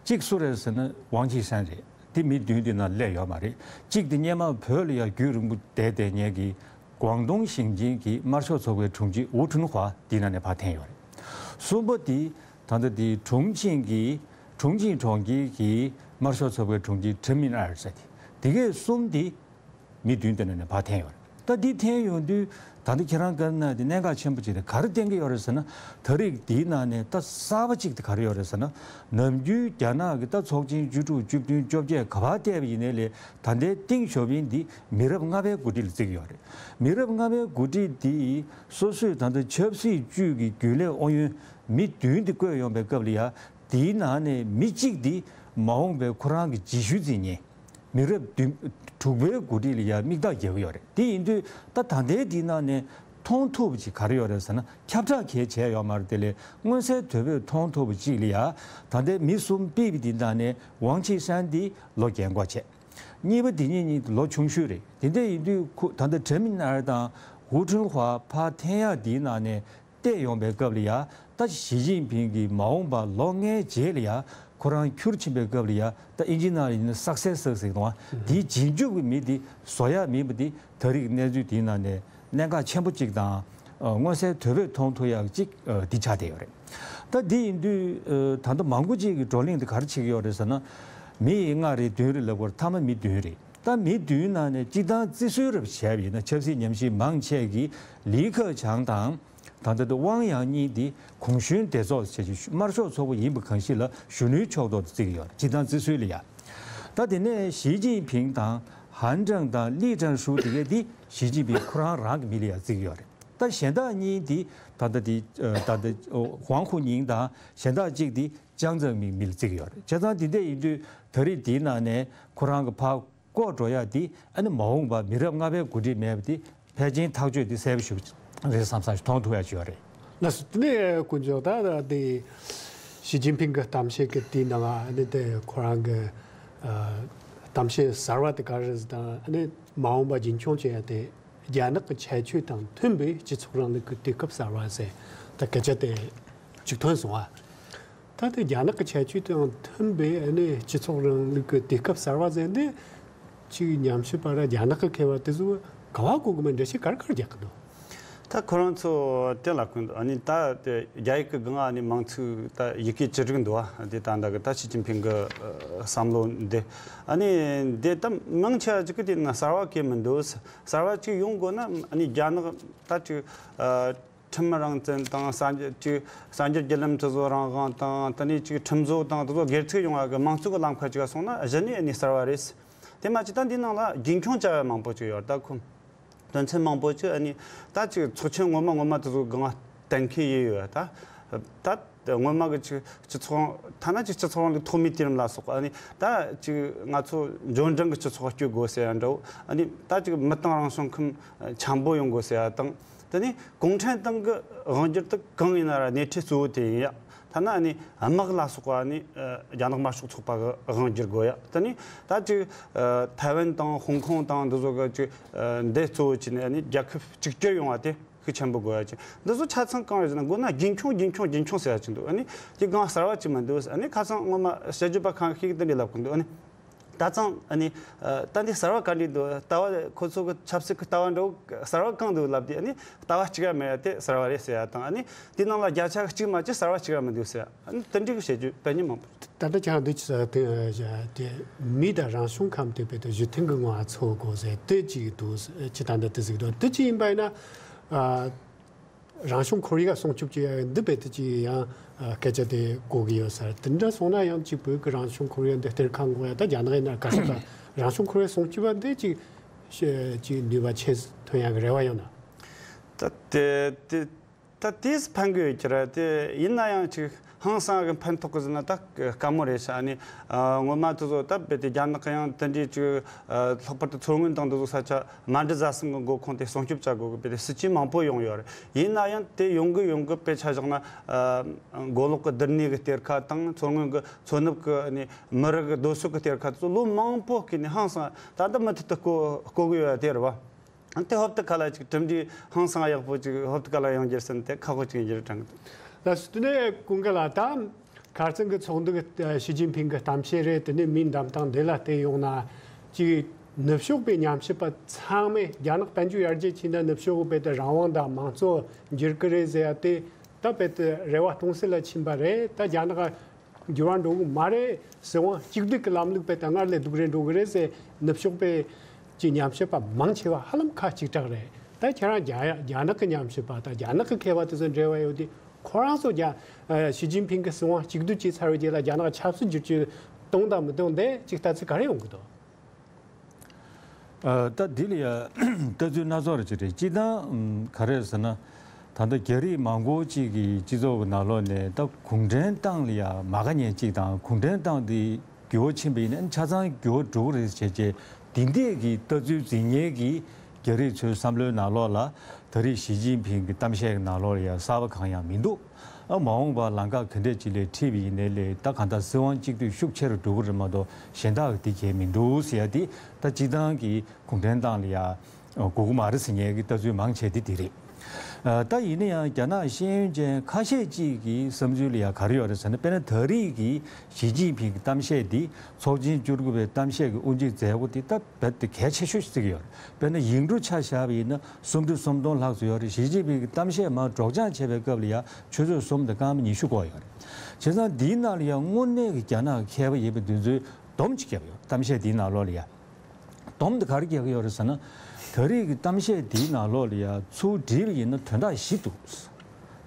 གཅིག་སུ་རེད་ཟེར་ན་ཝང་ཆི་ཧྲན་རེད། དེ་མི་བདུན་དེ་ནང་སླེབས་ཡོད་མ་རེད། གཅིག་དེ་སྔོན་མ་བོད་ལ་ཡང་རྒྱུན་རིང་པོ་བསྡད་བསྡད་མཁན་གྱི་ཀོང་ཏུང་ཞིང་ཆེན་གྱི་དམར་ཤོག་ཚོགས་པའི་དྲུང་ཆེ་ཝུའུ་ཁྲུན་ཧྭ་དེ་ནང་ནས་ཕར་འཐེན་ཡོད་རེད། གསུམ་པ་དེ་ད་ལྟ་དེ་ཁྲུང་ཆིང་གི་ཁྲུང་ཆིང་གྲོང་ཁྱེར་གྱི་དམར་ཤོག་ཚོགས་པའི་དྲུང་ཆེ་ཁྲེན་མིན་ཨར་ཟེར་དེ་དེ་གས་གསུམ་དེ། མི་བདུན་དེ་ནང་ནས་ཕར་འཐེན་ཡོད་རེད། ད་འདི་འཐེན་ཡོང་དུས་ད་ལྟ་ཁྱེད་རང་བཀའ་གནང་དེ་གནད་འགག་ཆེན་པོ་ཅིག་རེད། ག་རེ་བསྟན་གྱི་ཡོད་རེད་ཟེར་ན། ད་རེས་འདིའི་ནང་ནས་ད་གསར་པ་གཅིག་དེ་ག་རེ་ཡོད་རེད་ཟེར་ན། ནམ་རྒྱུན་རྒྱ་ནག་གི་ད་ཚོགས་ཆེན་བཅུ་དྲུག་བཅུ་བདུན་བཅོ་བརྒྱད་ག་པར་བལྟས་པ་ཡིན་ནའི་ལས་ད་ལྟའི་གཏིང་ཞོབ་ཡིན་འདི་མི་རབས་ལྔ་པའི་འགོ་ཁྲིད་ལ་བརྩི་གི་ཡོད་རེད། མི་རབས་ལྔ་པའི་འགོ་ཁྲིད་འདི་སོ་སོས་ད་ལྟ་ཆབ་སྲིད་བཅུད་ཀྱི་རྒྱུན་ལས་ཨུ་ཡོན་མི་བདུན་འདི་བསྐོས་ཡོང་པའི་སྐབས་ལ་ཡ་འདིའི་ནང་ནས་མི་གཅིག་འདི་མ་འོངས་པའི་ཁོ་རང་གི་རྗེས་ཤུལ་འཛིན་མཁན། མི་རབས་བདུན་དྲུག་པའི་འགོ་ཁྲིད་ལ་ཡང་དམིགས་ཐག་རྒྱག་གི་ཡོད་རེད། དེ་ཡིན་དུས་ད་ད་ལྟའི་འདི་ནང་ནས་མཐོང་ཐུབ་པ་ཅིག་ག་རེ་ཡོད་རེད་ཟེར་ན། ཁྱབ་བསྒྲགས་གང་ཡང་བྱས་ཡོད་མ་རེད། དེ་ལས་མངོན་གསལ་དོད་པོས་མཐོང་ཐུབ་པ་ཅིག་ལ་ཡང་ད་ལྟའི་མི་གསུམ་ཕུད་པའི་འདི་ནང་ནས་ཝང་ཆི་ཧྲན་འདི་ལོ་རྒན་གོག་བྱས། གཉིས་པ་འདི་གཉིས་གཉིས་ལོ་ཆུང་ཤོས་རེད། དེ་འདྲ་ཡིན་དུས་ཁོ་ད་ལྟ་ཁྲེན་མིན་ཨར་དང་ཝུའུ་ཁྲུན་ཧྭ་ཕར་འཐེན་ཡག་འདིའི་ནང་ནས། བལྟས་ཡོང་པའི་སྐབས་ལ་ཡ། ད་ཞི་ཅིན་ཕིང་གིས་མ་འོངས་པ་ལོ་ལྔའི་རྗེས་ལ་ཡ་ཁོ་རང་ཁྱུར་ཕྱིན་པའི་སྐབས་ལ་ཡ། ད་ཨིན་ཇི་ནང་ལ་ཡིན་ན་སག་སེ་སར་ཟེར་གི་འདུག་ཨ། དེའི་རྗེས་འཇུག་གི་མི་དེ་བཟོ་ཡག་མིན་པ་དེ་ད་རེས་གནས་ཚུལ་དེའི་ནང་ནས་གནད་འགག་ཆེན་པོ་གཅིག་དང་། ཨ། མངོན་གསལ་དོད་པོས་མཐོང་ཐུབ་ཡག་གཅིག་ཨ། འདི་ཆགས་བསྡད་ཡོད་རེད། ད་འདི་ཡིན་དུས་ཨ། ད་ལྟ་མང་པོ་གཅིག་གིས་བགྲོ་གླེང་དེ་ག་རེ་བྱེད་ཀྱི་ཡོད་རེད་ཟེར་ན། མི་ཡི་ལྔ་རེད་བདུན་རེད་ལབ་དགོས་རེད། མཐའ་མ་མི་བདུན་རེད། ད་མི་བདུན་ནང་ནས་སྤྱིར་བཏང་བརྩི་སྲོལ་རབ་བྱས་པ་ཡིན་ན་ཆབ་སྲིད་ཉམས་ཞིབ་མང་ཆེ་གིས་ལི་ཁེ་ཆང་དང་། ད་ལྟ་དུ་ཝང་ཡང་གཉིས་འདི་གུང་གཞོན་སྡེ་ཚོགས་བྱས་ཀྱི་དམར་ཤོག་ཚོགས་པ་ཡིན་པ་གང་ཞིག་ལ་གཞོན་ནུའི་ཕྱོགས་གཏོགས་སུ་བརྩི་གི་ཡོད་རེད། སྤྱིར་བཏང་བརྩི་སྲོལ་ལ་ཡ། ད་དེ་ནས་ཞི་ཅིན་ཕིང་དང་ཧན་ཀྲང་དང་ལི་ཀྲང་ཧྲུའུ་དེ་གས་འདི་ཞི་ཅིན་ཕིང་ཁོ་རང་རང་གི་མི་ལ་ཡ་བརྩི་གི་ཡོད་རེད། ད་གཞན་དག་གཉིས་འདི་ད་ལྟ་འདི་ད་ལྟ་ཝང་ཧུའུ་ཉིང་དང་གཞན་དག་གཅིག་འདི་ཅང་ཙེ་མིན་མི་ལ་བརྩི་གི་ཡོད་རེད། བྱས་ཙང་འདི་འདྲ་ཡིན་དུས་ད་རེས་འདིའི་ནང་ནས་ཁོ་རང་གི་ཕར་བསྐོ་འགྲོ་ཡག་འདི་ཨ་ནི་མ་འོངས་པ་མི་རབས་ལྔ་པའི་འགོ་ཁྲིད་མེད་པ་འདི་ཕལ་ཆེར་ཐག་གཅོད་འདི་གསལ་པོ་ཞིག་རེད་བསམ་བསམ་ཞིག་མཐོང་ཐུབ་ཡག་ཅིག་ཡོད་རེད། ལགས་སོ། དེ་ནས་དཀོན་མཆོག་ད་དེ་ཞི་ཅིན་ཕིང་གི་གཏམ་བཤད་ཀྱི་དེའི་ནང་ཨ་ནི་དེ་ཁོ་རང་གི་ཨ་གཏམ་བཤད་གསར་བ་དེ་ག་རེ་ཟེར་དང་ཨ་ནི་མ་འོངས་པ་རྒྱུན་འཁྱོངས་བྱེད་ཡག་དེ་རྒྱ་ནག་གི་ཁྱད་ཆོས་དང་མཐུན་པའི་སྤྱི་ཚོགས་རིང་ལུགས་ཀྱི་དུས་སྐབས་གསར་བ་ཟེར་ད་སྐད་ཆ་དེ་གཅིག་ཐོན་སོང་ཨ། ད་ལྟ་རྒྱ་ནག་གི་ཁྱད་ཆོས་དང་མཐུན་པའི་ཨ་ནི་སྤྱི་ཚོགས་རིང་ལུགས་ཀྱི་དུས་སྐབས་གསར་བ་ཟེར་འདི་ཅིག་ཉམས་ཞིབ་པ་ར་རྒྱ་ནག་གི་མཁས་པ་དེ་ཚོ་ག་བ་གོ་གི་མིན་འགྲེལ་བཤད་ག་རེ་ག་རེ་རྒྱག་གི་འདུག་ད་ཁོ་རང་ཚོ་དེ་ལ་ཀུན་ཨ་ནི་ད་དེ་རྒྱ་ཡིག་གི་སྒང་ཨ་ནི་མང་ཚིག་ད་ཡི་གེ་བཅུ་དྲུག་འདུག་ཨ། དེ་ད་ད་གི་ད་ཞི་ཅིན་ཕིང་གི་ཨ་བསམ་བློ་འདི་ཨ་ནི་འདི་ད་མང་ཆེ་བ་ཅིག་གི་དེ་ན་གསར་བ་གས་མི་འདུག་གསར་བ་ཅིག་ཡོང་དགོས་ན་ཨ་ནི་རྒྱ་ནག་ད་ཅིག་ཨ། ཁྲིམས་རང་བཙན་དང་གསར་འགྱུར་གཅིག་གསར་འགྱུར་བརྒྱུད་ལམ་དེ་ཚོ་རང་དབང་དང་དེ་ནས་གཅིག་ཁྲིམས་བཟོ་དང་དེ་ཚོ་སྒེར་ཚུགས་ཡོང་བ་གི་མང་གཙོ་གི་ལམ་ཁ་ཅིག་སོང་ན་གཞི་ནས་ཨ་ནི་གསར་བ་རེད། དེ་མ་གཅིག་ད་འདི་ནང་ལ་རྒྱུན་འཁྱོངས་བྱ་བ་མང་པོ་ཅིག་ཡོད་ད་ཁོ། དོན་ཚན་མང་པོ་ཅིག་ཨ་ནི་ད་ཅིག་ཚོགས་ཆེན་ངོ་མ་ངོ་མ་དེ་ཚོ་སྒང་གཏན་འཁེལ་ཡས་ཡོད་ད། ད་ དེ་སྔོན་མ་གི་ཅིག་སྤྱི་ཚོགས་ཐ་ན་ཅིག་སྤྱི་ཚོགས་རིང་ལུགས་ཐོག་མའི་དུས་རིམ་ལ་སོགས་པ་ཨ་ནི་ད་ཅིག་ང་ཚོ་འབྱོར་འབྲིང་གི་སྤྱི་ཚོགས་སྐྱོད་དགོས་ཟེར་ཡ་འདྲ་བོ། ཨ་ནི་ད་ཅིག་མི་དང་རང་བྱུང་ཁམས་འཆམ་པོ་ཡོང་དགོས་ཟེར་ཡ་དང་། དེ་ནས་གུང་ཁྲན་ཏང་གི་དབང་སྒྱུར་དེ་གང་ཡིན་ན་ར་སྣེ་ཁྲིད་གཙོ་བོ་དེ་ཡིན་ཡ། ཐ་ན་ཨ་ནི་དམག་ལ་སོགས་པ་ཨ་ནི་རྒྱ་ནག་དམར་ཤོག་ཚོགས་པ་གི་དབང་སྒྱུར་དགོས་ཡ། དེ་ནས་ད་ཅིག་ཐའེ་ཝན་དང་ཧོང་ཀོང་དང་འདི་ཚོ་གི་ཅིག་འདི་གཙོ་བོ་བྱས་ནས་ཨ་ནི་རྒྱལ་ཁབ་གཅིག་གྱུར་ཡོང་བ་དེ་ཤུགས་ཆེན་པོ་དགོས་ཡ་ཅིག། འདི་ཚོ་ཆ་ཚང་གང་རེད་ཟེར་ན་མགོ་ན་རྒྱུན་འཁྱོངས་རྒྱུན་འཁྱོངས་རྒྱུན་འཁྱོངས་ཟེར་ཡ་ཅིག་འདུག། ཨ་ནི་དེ་གང་གསར་བ་ཅིག་མི་འདུག། ཨ་ནི་ཁ་སང་སྔོན་མ་དཔྱད་བརྗོད་པ་ཁང་ཞིག་གིས་དེ་འདྲ་ལབ་གི་འདུག། ཨ་ནི་ད་ཙང་ཨ་ནི་ད་འདི་གསར་བ་ག་འདྲ་འདུག། ལྟ་བ་ཁོ་ཚོ་གི་ཆབ་སྲིད་ཀྱི་ལྟ་བ་འདྲ་བོ་གསར་བ་གང་འདུག་ལབ་དུས། ཨ་ནི་ལྟ་བ་གཅིག་ཡང་མེད་ཡ་དེ་གསར་བ་རེད་ཟེར་ཡ་དང་། ཨ་ནི་དེ་ནང་ལ་བརྒྱ་ཆ་གཅིག་མ་གཏོགས་གསར་བ་གཅིག་ཡང་མི་འདུག་ཟེར་ཡ། ཨ་ནི་དེ་འདྲའི་གི་བཤད་རྒྱུ་དཔེ་ཉིན་མང་པོ། ད་ལྟ་ཁྱེད་རང་འདི་ཅི་ཟེར་དེ་དེ་མི་དང་རང་བྱུང་ཁམས་དེ་བས་དུ་གཞི་མཐུན་གྱི་ངང་འཚོ་དགོས་ཟེར་དེ་གཅིག་འདུག། ཅི་ད་འདི་དེ་ཟིག་འདུག། དེ་གཅིག་ཡིན་པ་ཡིན་ན། ཨ། རང་བྱུང་ཁོར་ཡུག་སྲུང་སྐྱོབ་ཀྱི་འདི་བས་དུ་ཅི་ཡང་སྐད་ཆ་དེ་གོ་གི་ཡོད་ས་རེད། དེ་འདྲ་སོང་ན་ཡང་གཅིག་བོད་ཀྱི་རང་བྱུང་ཁོར་ཡུག་འདི་གཏེར་ཁ་འགོག་ཡ། ད་རྒྱ་ནག་ཡིན་ན་ག་ས་ད་རང་བྱུང་ཁོར་ཡུག་སྲུང་སྐྱོབ་པ་འདི་ཅིག་ཅིག་ནུས་པ་ཆེ་ཐོན་ཡ་གི་རེ་བ་ཡོད་ན། ད་དེ་དེ། ད་དེས་ཕན་གི་ཡོད་ཀྱི་རེད། དེ་ཡིན་ན་ཡང་ཅིག་ཧང་སང་གི་ཕན་ཐོགས་གི་ཟེར་ན་ད་དཀའ་མོ་རེད་ཤག། ཨ་ནི་ཨ་སྔོན་མ་དེ་ཚོ་ད་རྦད་དེ་རྒྱ་ནག་གི་ཡང་དེ་འདྲའི་ཅིག་ཨ་ལྷག་པར་དུ་མཚོ་སྔོན་དང་དེ་ཚོ་ས་ཆ་མནའ་འབྲེལ་ཟ་ཟིང་གི་མགོ་ཁུངས་དེ་སྲུང་སྐྱོབ་བྱ་དགོས་གི་རྦད་དེ་སྲིད་ཇུས་མང་པོ་ཡོང་ཡོད་རེད། ཡིན་ན་ཡང་དེ་ཡོང་གི་ཡོང་གི་དཔེ་ཆ་བཞག་ན་ཨ་མགོ་ལོག་གི་རྡུལ་སྣེ་གི་གཏེར་ཁ་དང་མཚོ་སྔོན་གི་མཚོ་ནུབ་གི་ཨ་ནི་མི་རིགས་གི་རྡོ་སོལ་གི་གཏེར་ཁ་དེ་ཚོ་ལོ་མང་པོ་བརྒལ་ནས་ཧང་སང་ད་ལྟ་མུ་མཐུད་དུ་བརྐོ་བརྐོ་གི་ཡོད་ཡ་དེ་རེད་བ། དེ་ཧོབ་ཏེ་ཁ་ལ་ཅིག་གྲུབ་འབྲས་ཧང་སང་ཡག་པོ་ཅིག་ཧོབ་ཏེ་ཁ་ལ་ཡོང་རྒྱུ་རེད་བསམ་སྟེ་ཁག་པོ་ཅིག་ཡིན་རྒྱུ་རེད་དྲན་གི་འདུག། ལགས་སོ། དེ་ནས་ཀུན་དགའ་ལགས། ད་ཁ་རྩང་གི་ཚོགས་འདུ་གི་ཞི་ཅིན་ཕིང་གི་གཏམ་བཤད་རེད། དེ་ནས་མིའི་འགྲམ་སྟངས་འདི་ལ་བལྟས་ཡོང་ན་ཅིག་ནུབ་ཕྱོགས་པའི་ཉམས་ཞིབ་པ་ཚང་མས་རྒྱ་ནག་དཔལ་འབྱོར་ཡར་རྒྱས་ཕྱིན་ན་ནུབ་ཕྱོགས་པའི་དེ་རང་དབང་དང་དམངས་གཙོ་འགྱུར་གི་རེད་ཟེར་ཡ་དེ་ད་དཔེ་དེ་རེ་བ་སྟོང་ཟད་ལ་ཕྱིན་པ་རེད། ད་རྒྱ་ནག་འགྱུར་བ་འགྲོ་གི་མ་རེད། སྲིད་དབང་གཅིག་སྡུད་ཀྱི་ལམ་ལུགས་དཔེ་ད་སྔར་ལས་སྡུག་རུ་འགྲོ་གི་རེད་ཟེར་ནུབ་ཕྱོགས་པའི་ཀྱི་ཉམས་ཞིབ་པ་མང་ཆེ་བ་ཧ་ལམ་ཁ་གཅིག་གྲགས་རེད། ད་ཁྱེད་རང་རྒྱ་རྒྱ་ནག་གི་ཉམས་ཞིབ་པ་དང་རྒྱ་ནག་གི་མཁས་པ་དེ་ཚོ་འབྲེལ་བ་ཡོད་དུས་ཁོ་རང་ཚོ་རྒྱ་ཨ་ཞི་ཅིན་ཕིང་གི་སྲིད་དབང་གཅིག་སྡུད་བྱས་ཚར་བའི་རྗེས་ལ་རྒྱ་ནག་ཆབ་སྲིད་བསྒྱུར་བཅོས་གཏོང་དང་མི་གཏོང་དེ་ཅིག་ལྟ་ཚུལ་ག་རེ་ཡོང་གི་འདུག། ཨ། ད་འདི་ལ་ཡ་ལྟ་ཚུལ་སྣ་ཚོགས་རེ་ཅིག་རེད། སྤྱིར་བཏང་ཨམ་ག་རེ་ཟེར་ན། ད་ལྟ་རྒྱ་རིགས་མང་པོ་ཅིག་གི་སྤྱི་ཚོགས་ཀྱི་ནང་ལོགས་ནས་ད་གུང་ཁྲན་ཏང་ལ་ཡ་མ་དགའ་མཁན་ཅིག་དང་གུང་ཁྲན་ཏང་འདི་འགྱུར་བ་ཕྱིན་པ་ཡིན་ན་ཆ་ཚང་འགྱུར་བ་འགྲོ་གི་རེད་བྱས་བྱས་འདི་འདྲས་ཀྱི་ལྟ་ཚུལ་འཛིན་མཁན་གྱི་རྒྱ་རིགས་ཚོའི་བསམ་བློའི་ནང་ལོགས་ལ་ད་རེས་ཞི་ཅིན་ཕིང་གི་གཏམ་བཤད་ཀྱི་ནང་ལོགས་ལ་ཡ་གསར་པ་གང་ཡང་མི་འདུག། ཨ་མ་འོངས་པར་ལམ་ཁ་ག་འདྲས་ཅིག་ལ་ཁྲིད་པ་ཡིན་ནའི་ལས་ད་གང་ལྟར་སྲིད་དབང་གཅིག་སྡུད་ཤུགས་ཆེ་རུ་འགྲོ་གི་རེད་མ་གཏོགས་གཞན་དག་གི་འདི་གས་མི་འདུག་ཟེར་ཡ་འདི་ད་སྤྱིར་བཏང་གི་གུང་ཁྲན་ཏང་ལ་ཡ་དགོས་ཀྱི་མ་རེད་ཟེར་མཁན་གྱི་ལྟ་ཚུལ་མང་ཆེ་འདི་འདི་རེད། ཨ་ད་ཡིན་ན་ཡང་རྒྱ་ནག་ཤེས་ཡོན་ཅན་ཁ་ཤས་ཅིག་གི་བསམ་ཚུལ་ལ་ཡ་ག་རེ་ཡོད་རེད་ཟེར་ན། དཔེར་ན་ད་རེས་ཀྱི་ཞི་ཅིན་ཕིང་གི་གཏམ་བཤད་འདི་ཚོགས་ཆེན་བཅུ་དགུ་པའི་གཏམ་བཤད་ཀྱི་དབུ་འབྱེད་མཛད་སྒོ་འདི་ད་རྦད་དེ་གལ་ཆེ་ཤོས་ཤིག་བརྩི་གི་ཡོད་རེད། དཔེར་ན་ཡིག་འབྲུ་ཆ་བཞག་པ་ཡིན་ན་སུམ་ཁྲི་སུམ་སྟོང་ལྷག་ཙམ་ཡོད་རེད། ཞི་ཅིན་ཕིང་གི་གཏམ་བཤད་མར་སྒྲོག་སྦྱང་བྱེད་པའི་སྐབས་ལ་ཡང་ཆུ་ཚོད་གསུམ་དང་སྐར་མ་ཉི་ཤུ་འགོར་ཡོད་རེད། བྱས་ཙང་འདིའི་ནང་ལ་ཡང་དངོས་གནས་ཀྱི་རྒྱ་ནག་གི་མཁས་པ་ཡིན་པ་འདི་ཚོས་སྡོམ་ཅིག་བརྒྱབ་ཡོད། གཏམ་བཤད་འདིའི་ནང་ལོགས་ལ་ཡང་སྡོམ་དེ་ག་རེ་རྒྱག་གི་ཡོད་རེད་ཟེར་ན། ད་རེས་ཀྱི་གཏམ་བཤད་འདིའི་ནང་ལོགས་ལ་ཡང་ཚུར་བསྒྲིལ་བ་ཡིན་ན་དོན་དག་བཞི་འདུག།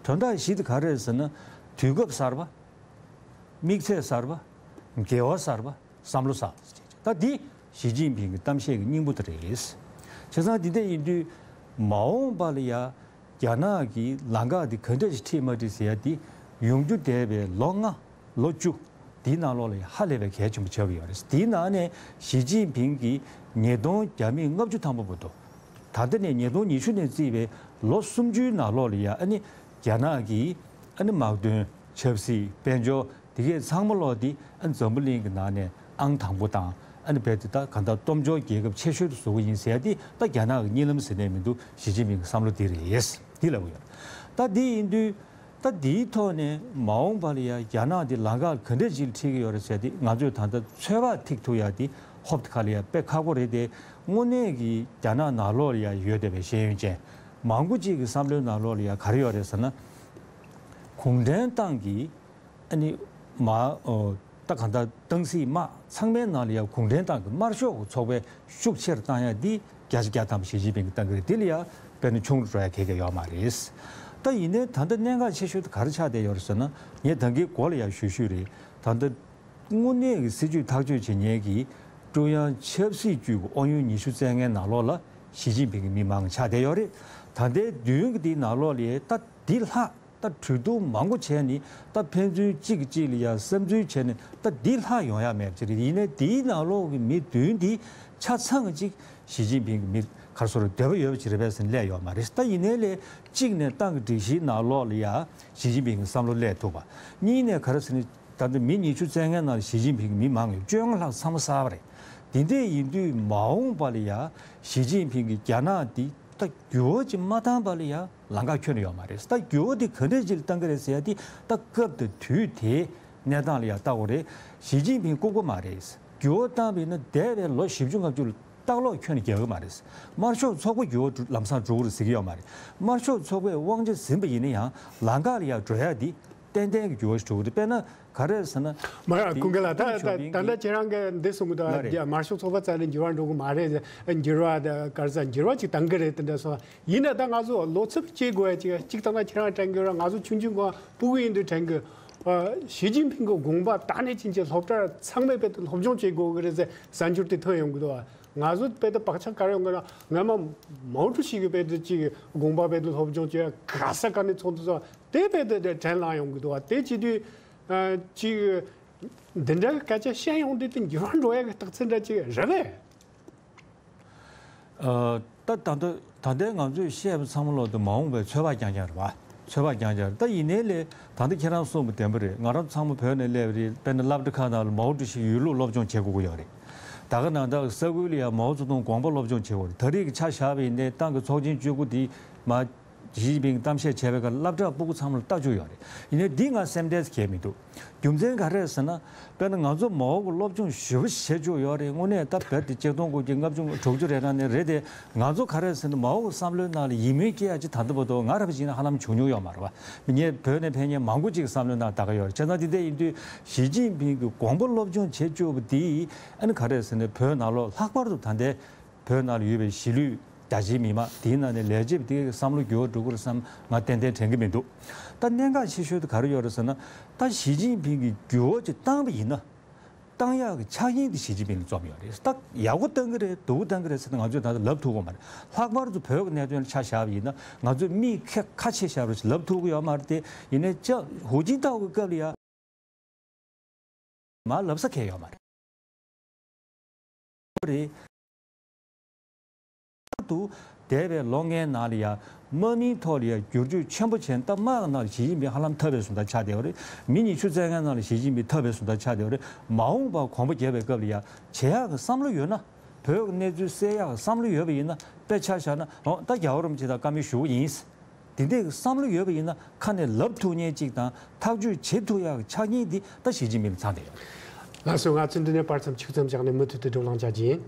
དོན་དག་བཞི་དེ་ག་རེ་རེད་ཟེར་ན། དུས་སྐབས་གསར་པ། དམིགས་ཚད་གསར་པ། འགལ་བ་གསར་པ། བསམ་བློ་གསར་པ། ད་འདི་ཞི་ཅིན་ཕིང་གི་གཏམ་བཤད་ཀྱི་སྙིང་པོ་དེ་རེད། བྱས་ཙང་འདི་འདྲ་ཡིན་དུས་མ་འོངས་པ་ལ་ཡ་རྒྱ་ནག་གི་ལམ་ཁ་འདི་ག་འདྲ་ཞིག་ཁྲིད་མ་ཁྲིད་ཟེར་ཡ་འདི་ཡོང་རྒྱུ་འདས་པའི་ལོ་ལྔ་ལོ་བཅུ་འདིའི་ནང་ལོགས་ལ་ཡ་ཧ་ལས་པའི་གལ་ཆེན་པོ་ཆགས་ཀྱི་ཡོད་རེད། འདིའི་ནང་ནས་ཞི་ཅིན་ཕིང་གིས་ཉིས་སྟོང་བརྒྱ་མེད་ལྔ་བཅུ་ཐམ་པ་བར་དུ་ད་ལྟ་ནས་ཉིས་སྟོང་ཉི་ཤུ་ནས་བརྩིས་པའི་ལོ་སུམ་ཅུའི་ནང་ལོགས་ལ་ཡ་ཨ་ནི་རྒྱ་ནག་གི་ཨ་ནི་དམག་དོན་ཆབ་སྲིད་དཔལ་འབྱོར་དེ་གས་ཚང་མ་ལོག་དེ་ཨ་འཛམ་བུ་གླིང་གི་ནང་ནས་ཨང་དང་པོ་དང་ཨ་ནི་རྦད་དེ་ད་གང་ལྟར་སྟོབས་འབྱོར་རྒྱལ་ཁབ་ཆེ་ཤོས་དུ་བཟོ་གི་ཡིན་ཟེར་ཡ་དེ་ད་རྒྱ་ནག་གི་གཉིད་ལམ་ཟེར་ནས་མི་འདུག། ཞི་ཅིན་ཕིང་གི་བསམ་བློ་དེ་རེད། དེ་ལབ་གི་ཡོད། ད་དེ་ཡིན་དུས་ད་དེའི་ཐོག་ནས་མ་འོངས་པ་ལ་ཡ་རྒྱ་ནག་དེ་ལམ་ཁ་ག་འདྲས་ཅིག་ཁྲིད་ཀྱི་ཡོད་རེད་ཟེར་དེ་ང་ཚོས་ད་ལྟ་ཚོད་དཔག་ཐིག་ཐུབ་ཡ་དེ་ཧོབ་ཏེ་ཁ་ལ་ཡ་དཔེ་ཁག་པོ་རེད་དེ། དངོས་གནས་ཀྱི་རྒྱ་ནག་ནང་ལོགས་ལ་ཡ་ཡོད་བསྡད་པའི་ཤེས་ཡོན་ཅན་མང་པོ་ཅིག་གི་བསམ་བློའི་ནང་ལོགས་ལ་ཡ་ག་རེ་ཡོད་རེད་ཟེར་ན། གུང་ཁྲན་ཏང་གི་ཨ་ནི་མ་ཨོ་ད་གང་ལྟར་ཏང་སྲིད་དམག་ཚང་མའི་ནང་ལ་ཡ་གུང་ཁྲན་ཏང་གི་དམར་ཤོག་གི་ཚོགས་པ་ཤུགས་ཆེར་བཏང་ཡ་འདི་བརྒྱ་ཆ་བརྒྱ་ཐམ་པ་ཞི་ཅིན་ཕིང་གིས་བཏང་གི་རེད། འདི་ལ་ཡ་དཔེར་ན་ཆུང་རུ་འགྲོ་ཡ་གང་ཡང་ཡོད་མ་རེད། ད་ཡིན་ནའི་ད་ལྟ་གནད་འགག་ཆེ་ཤོས་དེ་ག་རེ་ཆགས་བསྡད་ཡོད་རེད་ཟེར་ན། ངས་ད་གིན་འགོ་ལ་ཡ་ཞུས་ཞུས་རེད། ད་ལྟ་དངོས་གནས་ཀྱི་སྲིད་ཇུས་ཐག་གཅོད་བྱེད་མཁན་གྱི་ཀྲུང་དབྱང་ཆབ་སྲིད་ཅུས་ཀྱི་ཨུ་ཡོན་ཉི་ཤུ་རྩ་ལྔའི་ནང་ལོགས་ལ་ཞི་ཅིན་ཕིང་གི་མི་མང་ཆགས་བསྡད་ཡོད་རེད། ད་ལྟའི་མདུན་གྱི་དེའི་ནང་ལོགས་ལ་ད་འདི་ལྷག་ ད་གྲོས་བསྡུར་མང་པོ་བྱས་ནས་ད་ཕན་ཚུན་གཅིག་གིས་གཅིག་ལ་ཡ་བསམ་ཚུལ་བྱས་ནས་ད་འདི་ལྷག་ཡོང་ཡ་མེད་པ་ཅིག་རེད། ཡིན་ནའི་དེའི་ནང་ལོགས་ཀྱི་མི་བདུན་འདི་ཆ་ཚང་གཅིག་ཞི་ཅིན་ཕིང་གི་མི་ག་རེ་ཟེར་འདོད་པ་ཡོད་པ་ཅིག་རེད་པས་ཟེར་ནས་སླེབས་ཡོད་མ་རེད། ད་ཡིན་ནའི་ལས་གཅིག་ནས་ཏང་གི་སྒྲིག་གཞིའི་ནང་ལོགས་ལ་ཡ་ཞི་ཅིན་ཕིང་གི་བསམ་བློ་སླེབས་ཐུབ་པ། གཉིས་ནས་ག་རེ་ཟེར་ནས་ད་ལྟ་མི་ཉི་ཤུ་རྩ་ལྔའི་ནང་ལ་ཞི་ཅིན་ཕིང་གི་མི་མང་ཡོད། བཅོ་ལྔ་ལྷག་ཚང་མ་གསར་པ་རེད། དེ་འདྲ་ཡིན་དུས་མ་འོངས་པ་ལ་ཡ་ཞི་ཅིན་ཕིང་གིས་རྒྱ་ནག་འདི་ད་འགྱུར་བ་ཅིག་མ་བཏང་བ་ལ་ཡ་ལམ་ཁ་ཁྱོན་ནས་ཡོད་མ་རེད། ད་འགྱུར་བ་འདི་ག་འདྲ་ཅིག་ལ་བཏང་གི་རེད་ཟེར་ཡ་འདི་ད་སྐབས་དང་དུས་དེའི་གནས་སྟངས་ལ་ཡ་ལྟ་དགོས་རེད། ཞི་ཅིན་ཕིང་ལྐུགས་པ་མ་རེད། འགྱུར་བ་བཏང་བ་ཡིན་ན་འདས་པའི་ལོ་བཞི་བཅུ་ལྔ་བཅུ་ལ་ལྟག་ལོག་ཁྱོན་ནས་རྒྱག་གི་མ་རེད། དམར་ཤོག་ཚོགས་པ་འགྱུར་བ་ལམ་སང་འགྲོ་གི་རེད་ཟེར་གྱི་ཡོད་མ་རེད། དམར་ཤོག་ཚོགས་པས་དབང་ཆ་ཟིན་པ་ཡིན་ན་ཡང་ལམ་ཁ་ལ་ཡ་འགྲོ་ཡ་འདི་ཏན་ཏན་གྱི་འགྱུར་བ་ཞིག་འགྲོ་གི་རེད། དཔེར་ན་ག་རེ་ཟེར་ན། མ་ཡ་ཀུན་དགའ་ལགས། ད་ད་ད་ལྟ་ཁྱེད་རང་གིས་འདི་གསུང་གི་འདུག་ལ་རེད། དམར་ཤོག་ཚོགས་པ་རྩ་ནས་འགྱུར་བ་འགྲོ་གི་མ་རེད། འགྱུར་བ་ད་ག་རེ་ཟེར། འགྱུར་བ་ཅིག་བཏང་གི་རེད་དེ་འདྲ་སོང་། ཡིན་ན་ད་ང་ཚོ་བློ་འཚབ་བྱེད་དགོས་ཡ་ཅིག་གཅིག་ད་ལྟ་ཁྱེད་རང་དྲན་གི་རེད། ང་ཚོ་ཆུང་ཆུང་སྒང་ཕྲུ་གུ་ཡིན་དུས་དྲན་གི། ཨ། ཞི་ཅིན་ཕིང་གི་དགོངས་པ་ད་ནས་ཕྱིན་ཆད་སློབ་གྲྭ་ཚང་མས་དཔེ་དེ་སློབ་སྦྱོང་བྱེད་དགོས་གི་རེད་ཟེར་གསར་འགྱུར་དེ་ཐོན་ཡོང་གི་འདུག་བ། ང་ཚོ་དཔེ་དེ་བག་ཆགས་ག་རེ་ཡོང་གི་ན། སྔ་མ་མའོ་ཀྲུའུ་ཞི་གི་དཔེ་དེ་ཅིག་དགོངས་པ་དཔེ་དེ་སློབ་སྦྱོང་བྱེད་ཡ་ག་ས་ག་ནས་ཚོགས་འདུ་ཚོགས་དེ་དཔེ་དེ་དེ་དྲན་ལངས་ཡོང་གི་འདུག་བ། དེ་བྱེད་དུས། ཨ། ཅིག་འདི་འདྲ་སྐད་ཆ་བཤད་ཡོང་དུས་དེ་འགྱུར་བ་འགྲོ་ཡ་གི་རྟགས་མཚན་འདྲ་ཅིག་རེད་པས། ཨ། ད་ད་ལྟ་ད་ལྟའི་ང་ཚོས་བཤད་པ་ཚང་མ་ལོག་ཏུ་མ་འོངས་པའི་ཚོད་དཔག་རྐྱང་རྐྱང་རེད་བ། ཚོད་དཔག་རྐྱང་རྐྱང་རེད། ད་ཡིན་ནའི་ལས་ད་ལྟ་ཁྱེད་རང་གསུངས་པ་བདེན་པ་རེད། ང་རང་ཚང་མ་བོད་ནས་སླེབས་པ་རེད། དཔེར་ན་སློབ་གྲྭ་ཁག་ནང་ལ་མའོ་ཀྲུའུ་ཞི་ཡོད་ལུགས་སློབ་སྦྱོང་བྱེད་དགོས་ཀྱི་ཡོད་རེད། ད་ག་ནང་ད་ས་ཁུལ་ལ་ཡང་མའོ་ཙེ་ཏུང་དགོངས་པ་སློབ་སྦྱོང་བྱེད་དགོས་རེད། ད་རེས་ཀྱི་ཆ་བཞག་པ་ཡིན་ནའི་ཏང་གི་ཚོགས་ཆེན་བཅུ་དགུ་འདི་མ། ཞི་ཅིན་ཕིང་གཏམ་བཤད་བྱས་པའི་སྐབས་སློབ་གྲྭ་སྤུ་གུ་ཚང་མ་ལ་ལྟ་བཅུག་ཡོད་རེད། ཡིན་ནའི་འདི་ང་སེམས་ཁྲལ་གང་ཡང་མི་འདུག་རྒྱུ་མཚན་ག་རེ་ཟེར་ན། དཔེར་ན་ང་ཚོ་མའོ་གི་སློབ་སྦྱོང་ཞེ་པོ་བྱེད་བཅུག་ཡོད་རེད། དངོས་གནས་ད་བོད་དེ་ཆིག་སྟོང་དགུ་བརྒྱ་ལྔ་བཅུ་དྲུག་ཅུ་རེ་གྲངས་ནས་རེད་དེ། ང་ཚོ་ག་རེ་ཟེར་ན་མའོ་གི་བསམ་བློའི་ནང་ལ་ཡིད་སྨོན་སྐྱེ་ཡ་ཅིག་ད་ལྟ་བར་དུ་ང་རང་བཞིན་ཧ་ལམ་བྱུང་མྱོང་ཡོད་མ་རེད་བ། ངས་བོད་ནས་ཕེབས་མཁན་མང་པོ་ཅིག་བསམ་བློའི་ནང་ད་ག་ཡོད་རེད། བྱས་ཙང་དེ་འདྲ་ཡིན་དུས་ཞི་ཅིན་ཕིང་གི་དགོངས་པ་སློབ་སྦྱོང་བྱེད་བཅུག་པ་འདིས་ཨ་ནི་ག་རེ་ཟེར་ན་བོད་ནང་ལོགས་ལྷག་པར་དུ་ད་ལྟའི་བོད་ནང་ལ་ཡོད་པའི་གཞིས་ལུས་རྒྱ་ཆེའི་མི་མང་དེའི་ནང་ནས་ལས་བྱེད་པ་དེའི་བསམ་བློ་འགྱུར་བ་འགྲོ་གི་རེད་བསམ་ང་ཏན་ཏན་དྲན་གྱི་མི་འདུག་ད་གནད་འགག་ཆེ་ཤོས་དེ་ག་རེ་ཡོད་རེད་ཟེར་ན། ད་ཞི་ཅིན་ཕིང་གིས་འགྱུར་བ་ཅིག་བཏང་བ་ཡིན་ན། བཏང་ཡག་གི་ཆ་རྐྱེན་དེ་ཞི་ཅིན་ཕིང་ལ་འཛོམས་ཡོད་རེད། ད་ཡག་པོ་བཏང་གི་རེད་སྡུག་པོ་བཏང་གི་རེད་ཟེར་ན་ང་ཚོས་ད་ལྟ་ལབ་ཐུབ་ཀྱི་མ་རེད། ལྷག་པར་དུ་བོད་ཀྱི་གནད་དོན་ལ་ཆ་བཞག་པ་ཡིན་ན་ང་ཚོས་མིས་ཁ་ཁ་ཆེ་བཞག་རོགས་ཞེས་ལབ་ཐུབ་ཀྱི་ཡོད་མ་རེད་དེ། ཡིན་ནའི་ཅག་ཧུའུ་ཅིན་ཐའོ་གི་སྐབས་ལ་ཡ། མར་ལབ་ས་གང་ཡང་ཡོད་མ་རེད། རེད། ལྷག་ཏུ་འདས་པའི་ལོ་ལྔའི་ནང་ལ་ཡང་དམག་མིའི་ཐོག་ལ་ཡང་བསྒྱུར་བཅོས་ཆེན་པོ་བྱས། ད་དམག་གི་ནང་ལ་ཞི་ཅིན་ཕིང་ཧ་ལམ་འཐབ་པའི་བཟོ་ལྟ་ཆགས་བསྡད་པ་རེད། མི་ཉི་ཤུ་རྩ་ལྔའི་ནང་ལ་ཞི་ཅིན་ཕིང་འཐབ་པའི་བཟོ་ལྟ་ཆགས་བསྡད་པ་རེད། མ་འོངས་པར་གོམ་པ་རྒྱབ་པའི་སྐབས་ལ་ཡང་བྱེད་ཡག་གི་བསམ་བློ་ཡོད་ན། བོད་ཀྱི་གནས་ཚུལ་སེལ་ཡག་གི་བསམ་བློ་ཡོད་པ་ཡིན་ན། དཔེ་ཆ་བཞག་ན་འོ་ད་རྒྱལ་བ་རིན་པོ་ཆེ་དང་བཀའ་མོལ་ཞུ་གི་ཡིན། དེ་འདྲའི་བསམ་བློ་ཡོད་པ་ཡིན་ན་ཁ་ནས་ལབ་ཐུབ་མཁན་གཅིག་དང་ཐག་གཅོད་བྱེད་ཐུབ་ཡག་གི་ཆ་རྐྱེན་འདི་ད་ཞི་ཅིན་ཕིང་ལ་ཚང་བསྡད་ཡོད་རེད། ལགས་སོ། ང་ཚོས་འདི་ནས་བར་མཚམས་ཆུང་ཙམ་བཞག་ནས་མུ་མཐུད་དུ་བགྲོ་གླེང་བྱ་རྒྱུ་ཡིན།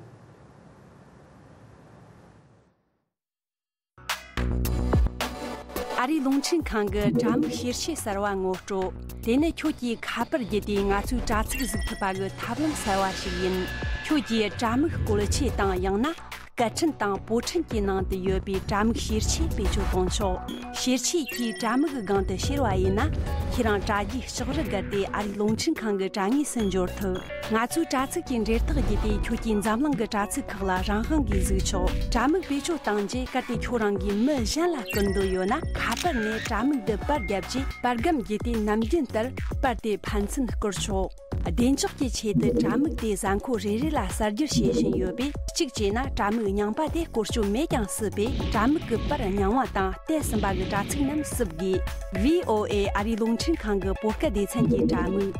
ཨ་རིའི་རླུང་འཕྲིན་ཁང་གི་དྲ་མིག་ཤེར་ཆས་གསར་བ་ངོ་སྤྲོད། དེ་ནི་ཁྱོད་ཀྱིས་ཁ་པར་བརྒྱུད་དེ་ང་ཚོའི་དྲ་ཚིགས་གཟིགས་ཐུབ་པ་གི་ཐབས་ལམ་གསར་བ་ཞིག་ཡིན། ཁྱོད་ཀྱིས་དྲ་མིག་བཀོལ་ཆས་དང་ཡང་ན། སྐད་འཕྲིན་དང་པོ་འཕྲིན་གྱི་ནང་དུ་ཡོད་པའི་དྲ་མིག་ཤེར་ཆས་བེད་སྤྱོད་གཏོང་ཆོག་ཤེར་ཆས་ཀྱིས་དྲ་མིག་གི་སྒང་དུ་ཤར་བ་ཡིན་ན། ཁྱེད་རང་དྲ་རྒྱའི་ལྕགས་རི་བརྒལ་ཏེ་ཨ་རིའི་རླུང་འཕྲིན་ཁང་གི་དྲ་ངོས་སུ་འབྱོར་ཐུབ། ང་ཚོའི་དྲ་ཚིགས་ཀྱི་འབྲེལ་ཐག་བརྒྱུད་དེ་ཁྱོད་ཀྱིས་འཛམ་གླིང་གི་དྲ་ཚིགས་ཁག་ལ་རང་དབང་གིས་གཟིགས་ཆོག་དྲ་མིག་བེད་སྤྱོད་བཏང་རྗེས་གལ་ཏེ་ཁྱོད་རང་གིས་མི་གཞན་ལ་བསྐུར་འདོད་ཡོད་ན། ཁ་པར་ནས་དྲ་མིག་འདི་པར་བརྒྱབ་རྗེས་པར་སྒམ་བརྒྱུད་དེ་ནམ་རྒྱུན་ལྟར་པར་དེ་ཕན་ཚུན་བསྐུར་ཆོག་བདེ་འཇགས་ཀྱི་ཆེད་དུ་དྲ་མིག་དེ་གཟའ་འཁོར་རེ་རེ་ལ་གསར་བསྒྱུར་བྱེད་བཞིན་ཡོད་པས། གཅིག་བྱས་ན་དྲ་མིག་རྙིང་པ་དེ་བཀོལ་སྤྱོད་མེད་ཀྱང་སྲིད་པས། དྲ་མིག་གི་པར་རྙིང་བ་དང་བལྟས་ཟིན་པ་གི་དྲ་ཚིགས་རྣམས་བསུབ་དགོས། ཝི་ཨོ་ཨེ་ཨ་རིའི་རླུང་འཕྲིན་ཁང་གི་བོད་སྐད་སྡེ་ཚན་གྱི་དྲ་མིག་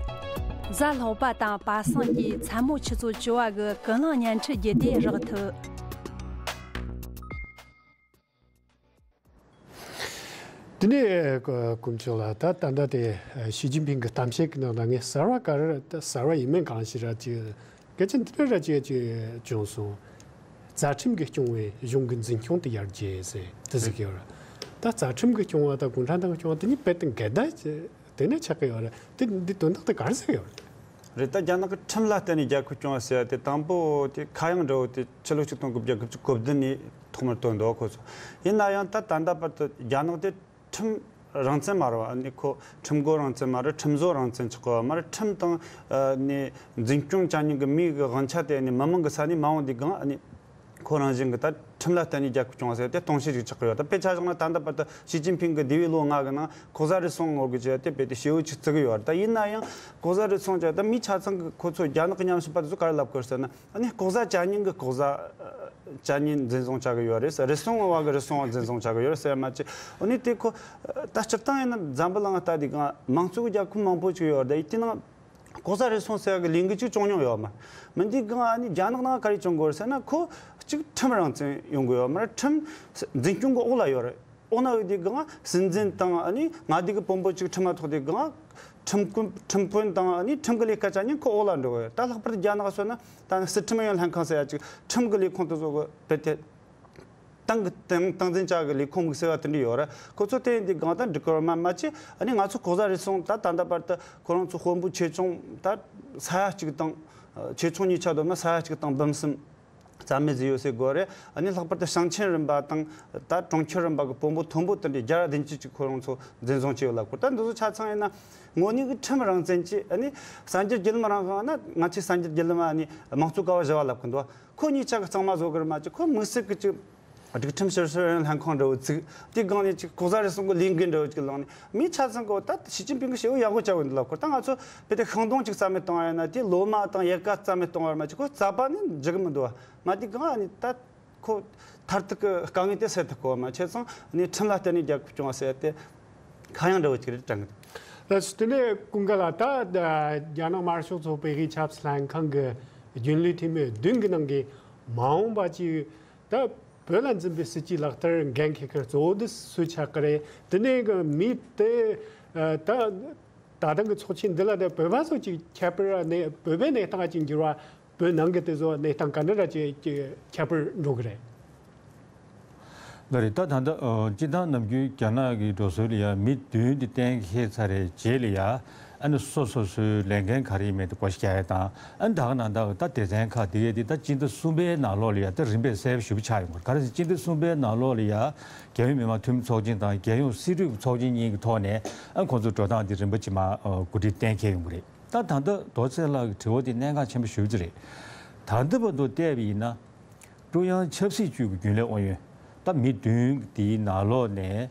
གཟའ་ལྷག་པ་དང་པ་སངས་ཀྱི་མཚན་མོ་ཆུ་ཚོད་བཅུ་པ་གི་ཀུན་གླེང་བརྙན་འཕྲིན་བརྒྱུད་དེ་རག་ཐུབ། དེ་ནས་དཀོན་མཆོག་ལགས། ད་ད་ལྟ་དེ་ཞི་ཅིན་ཕིང་གི་གཏམ་བཤད་ཀྱི་ནང་ལ་ངས་གསར་བ་ག་རེ་ད་གསར་བ་ཡིན་མིན་གང་ཞིག་ར་ཅིག་སྐད་ཆ་འདི་འདྲ་ར་ཅིག་ཅིག་བྱུང་སོང་། རྩ་ཁྲིམས་ཀྱིས་སྐྱོང་བའི་གཞུང་གི་འཛིན་སྐྱོང་དེ་ཡར་རྒྱས་ཟེར་དེ་ཟེར་གྱི་ཡོད་རེད། ད་རྩ་ཁྲིམས་ཀྱིས་སྐྱོང་བ་དང་གུང་ཁྲན་ཏང་གིས་སྐྱོང་བ་དེ་གཉིས་དཔེ་དེ་འགལ་ཟླ་དེ་ནས་ཆགས་ཀྱི་ཡོད་རེད། དེ་འདི་དོན་དག་དེ་ག་རེ་ཟེར་གྱི་ཡོད་རེད། རེད། ད་རྒྱ་ནག་གི་ཁྲིམས་ལ་བརྟེན་ནས་རྒྱལ་ཁབ་སྐྱོང་བ་ཟེར་བ་དེ་དང་པོ་དེ་ཁ་གཡང་འདྲ་བོ་དེ་ཕྱི་ལོ་ཆིག་སྟོང་དགུ་བརྒྱ་དགུ་བཅུ་གོ་བདུན་ནས་ཐོག་མར་བཏོན་འདུག་ཁོ་ཚོ། ཡིན་ན་ཡང་ད་ད་ལྟ་བར་དུ་རྒྱ་ནག་དེ་ཁྲིམས་རང་བཙན་མ་རེད་བ། ཨ་ནི་ཁོ་ཁྲིམས་འགོ་རང་བཙན་མ་རེད། ཁྲིམས་བཟོ་རང་བཙན་ཆགས་པ་མ་རེད། ཁྲིམས་དང་ཨ་ནི་འཛིན་སྐྱོང་བྱ་མཁན་གྱི་མིའི་གི་དབང་ཆ་དེ་ཨ་ནི་མི་མང་གི་ས་ནས་མ་འོངས་དེ་སྒང་ཨ་ནི། ཁོ་རང་བཞིན་གྱི་ད་ཁྲིམས་ལ་བརྟེན་ནས་རྒྱལ་ཁབ་སྐྱོང་བ་ཟེར་ཏེ་སྟོང་བཤད་ཅིག་ཆགས་ཀྱི་ཡོད། ད་དཔེ་ཆ་བཞག་ན་ད་ལྟ་བར་དུ་ཞི་ཅིན་ཕིང་གི་འདས་པའི་ལོ་ལྔ་གི་ནང་ལྐོག་ཟ་རུལ་སུངས་ངོ་རྒོལ་བྱས་ཏེ་དཔེ་དེ་ཞེ་པོ་ཅིག་བརྩི་གི་ཡོད་རེད། ད་ཡིན་ན་ཡང་ལྐོག་ཟ་རུལ་སུངས་བྱས་ད་མིའི་ཆ་ཚང་གི་ཁོ་ཚོ་རྒྱ་ནག་གི་ཉམས་ཞིབ་པ་དེ་ཚོ་ག་རེ་ལབ་གི་ཡོད་ཟེར་ན། ཨ་ནི་ལྐོག་ཟ་བྱ་ཉན་གི་ལྐོག་ཟ་བྱ་ཉན་འཛིན་བཟུང་བྱ་གི་ཡོད་རེད་ཟེར། རུལ་སུངས་བ་གི་རུལ་སུངས་བ་འཛིན་བཟུང་བྱ་གི་ཡོད་རེད་ཟེར་མ་གཏོགས། ཨ་ནི་དེ་ཁོ་ད་སྤྱིར་བཏང་ཡིན་ན་འཛམ་བུ་གླིང་ལ་ལྟ་དུས་གང་མང་གཙོའི་རྒྱལ་ཁབ་མང་པོ་ཅིག་ཡོད་རེད། དེའི་ནང་ལྐོག་ཟ་རུལ་སུངས་ཟེར་བ་གི་ལས་འགུལ་ཅིག་བྱུང་མྱོང་ཡོད་མ་རེད། མི་འདི་གང་ཨ་ནི་རྒྱ་ནག་ནང་ག་རེ་བྱུང་དགོས་རེད་ཟེར་ན། ཁོ་གཅིག་ཁྲིམས་རང་བཙན་ཡོང་དགོས་ཡོད་མ་རེད། ཁྲིམས་འཛིན་སྐྱོང་གི་འོག་ལ་ཡོད་རེད། འོ་ན་འོ་དེ་གང་སྲིད་འཛིན་དང་ཨ་ནི་མངའ་སྡེ་གི་དཔོན་པོ་གཅིག་ཁྲིམས་མ་ཐོག་དེ་གང་ཁྲིམས་དཔོན་ཁྲིམས་དཔོན་དང་ཨ་ནི་ཁྲིམས་ཀྱི་ལས་ཀ་བྱ་ཉན་ཁོ་འོག་ལ་འགྲོ་གི་ཡོད། ད་ལྷག་པར་དུ་རྒྱ་ནག་སོགས་ན་ད་སྲིད་ཁྲིམས་ཨུ་ཡོན་ལྷན་ཁང་ཟེར་ཡ་གཅིག་ཁྲིམས་ཀྱི་ལས་ཁུངས་དེ་ཚོ་གི་བེད་དེ་ཏང་གི་ཏང་ཏང་འཛིན་བྱ་གི་ལས་ཁུངས་མིག་ཟེར་བ་དེ་འདྲ་ཡོད་རེད། ཁོ་ཚོ་དེ་འདི་གང་ད་འགྲིག་གི་ཡོད་མ་མ་ཆེ། ཨ་ནི་ང་ཚོ་ལྐོག་ཟ་རུལ་སུངས་ད་ད་ལྟ་བར་དུ་ཁོ་རང་ཚོ་དཔོན་པོ་ཆེ་ཆུང་ད་ས་ཡ་གཅིག་དང་ཆེ་ཆུང་གཉིས་ཆ་བསྡོམས་ན་ས་ཡ་གཅིག་དང་འབུམ་གསུམ་རྩ་མེད་བཟོས་ཡོད་ཟེར་དགོས་རེད། ཨ་ནི་ལྷག་པར་དུ་ཞིང་ཆེན་རིམ་པ་དང་ད་གྲོང་ཁྱེར་རིམ་པ་གི་དཔོན་པོ་མཐོན་པོ་དེ་འདྲའི་བརྒྱ་ར་བདུན་ཅུ་ཅིག་ཁོ་རང་ཚོ་འཛིན་བཟུང་བྱས་ཡོད་ལབ་གོ། ད་འདི་ཚོ་ཆ་ཚང་ཡིན་ན་དངོས་གནས་ཀྱི་ཁྲིམས་རང་བཙན་གྱི་ཨ་ནི་གསར་འགྱུར་བརྒྱུད་ལམ་རང་དབང་ན་ང་ཚོས་གསར་འགྱུར་བརྒྱུད་ལམ་ཨ་ནི་དམངས་གཙོ་ཀ་བ་བཞི་བ་ལབ་གི་འདུག་ཁོ་གཉིས་ཆ་གི་གཙང་མ་བཟོ་གི་རེད་མ་གཏོགས། ཁོ་དམིགས་བསལ་གྱི་ཅིག་སྒྲིག་ཁྲིམས་ཞིབ་བཤེར་ལྷན་ཁང་འདྲ་བོ་བཙུགས། དེའི་སྒང་ནས་ཅིག་ལྐོག་ཟ་རུལ་སུངས་གི་ལས་འགུལ་འདྲ་བོ་ཅིག་བསླངས་ནས་མིའི་ཆ་ཚང་གི་འོ་ད་ཞི་ཅིན་ཕིང་གི་བྱེད་པོ་ཡག་པོ་བྱ་བ་འདི་ལ་ཁོ་ད་ང་ཚོ་བོད་དེ་ཤིང་སྡོང་ཅིག་རྩ་མེད་གཏོང་བ་ཡིན་ན་དེ་ལོ་མ་དང་ཡལ་ག་རྩ་མེད་གཏོང་བ་རེད་མ་གཏོགས། ཁོ་རྩ་བ་ནས་འགྲིག་གི་མི་འདུག་བ། ང་དེ་གང་ནས་ད་ཁོ་མཐར་ཐུག་གི་དཀའ་ངལ་དེ་སེལ་ཐུབ་གོ་བ་མ་བྱས་ཙང་ནས་ཁྲིམས་ལ་བརྟེན་ནས་རྒྱལ་ཁབ་སྐྱོང་བ་ཟེར་ཏེ་ཁ་གཡང་འདྲ་བོ་ཅིག་རེད་དྲན་གི་འདུག་ལགས་སོ། དེ་ནས་ཀུན་དགའ་ལགས། ད་རྒྱ་ནག་དམར་ཤོག་ཚོགས་པའི་ཆབ་སྲིད་ལྷན་ཁང་གི་རྒྱུན་ལས་འཐུས་མི་བདུན་གྱི་ནང་གི་མ་འོངས་པ་ཅིག་ད་བོད་ལ་འཛིན་པའི་སྲིད་ཇུས་ལག་བསྟར་འགན་འཁྱེར་མཁན་གཙོ་བོ་འདི་སུ་ཆགས་ཀྱི་རེད། དེ་ནས་གི་མི་དེ་ད་ད་ཐེངས་གི་ཚོགས་ཆེན་འདི་ལ་ནི་བོད་པ་ཚོ་ཅིག་ཁྱད་པར་ནས་བོད་པའི་གནས་སྟངས་ཅིག་འགྱུར་བ། བོད་ནང་གི་དེ་ཚོ་གནས་སྟངས་ག་འདྲ་ར་ཅིག་ཅིག་ཁྱད་པར་འགྲོ་གི་རེད། ལགས་རེད། ད་ད་ལྟ་ཨ་སྤྱིར་བཏང་ནམ་རྒྱུན་རྒྱ་ནག་གི་འགྲོ་སྲོལ་ལ་ཡ་མི་བདུན་དེ་གཏན་འཁེལ་ཚར་རེད་རྗེས་ལ་ཡ། ཨ་ནི་སོ་སོ་སོའི་ལས་འགན་ག་རེ་ཡིན་མིན་དེ་སྒོ་ཕྱེ་རྒྱག་ཡ་དང་། ཨ་ནི་ད་ག་ནང་ལྟར་ད་སྡེ་ཚན་ཁག་དེ་གས་དེ་ད་སྤྱི་ཟླ་གསུམ་པའི་ནང་ལོགས་ལ་ཡ་ད་རིམ་པས་གསལ་པོ་ཞེ་པོ་ཆགས་ཡོང་གི་རེད། ག་རེ་ཟེར་སྤྱི་ཟླ་གསུམ་པའི་ནང་ལོགས་ལ་ཡ་རྒྱལ་ཡོངས་མི་དམངས་འཐུས་མི་ཚོགས་ཆེན་དང་རྒྱལ་ཡོངས་སྲིད་གྲོས་ཀྱི་ཚོགས་ཆེན་གཉིས་ཀྱི་ཐོག་ནས་ཨ་ཁོང་ཚོའི་འགྲོ་སྟངས་དེ་རིམ་པ་ཇི་མ་ཨ་གོ་སྒྲིག་གཏན་འཁེལ་ཡོང་གི་རེད། ད་ད་ལྟ་རྡོ་རྗེ་ལགས་ཀྱི་དྲི་བ་དེ་གནད་འགག་ཆེན་པོ་ཞེ་པོ་ཅིག་རེད། ད་ལྟ་བར་དུ་བལྟས་པ་ཡིན་ན། ཀྲུང་དབྱང་ཆབ་སྲིད་ཅུས་ཀྱི་རྒྱུན་ལས་ཨུ་ཡོན། ད་མི་བདུན་དེའི་ནང་ལོགས་ནས་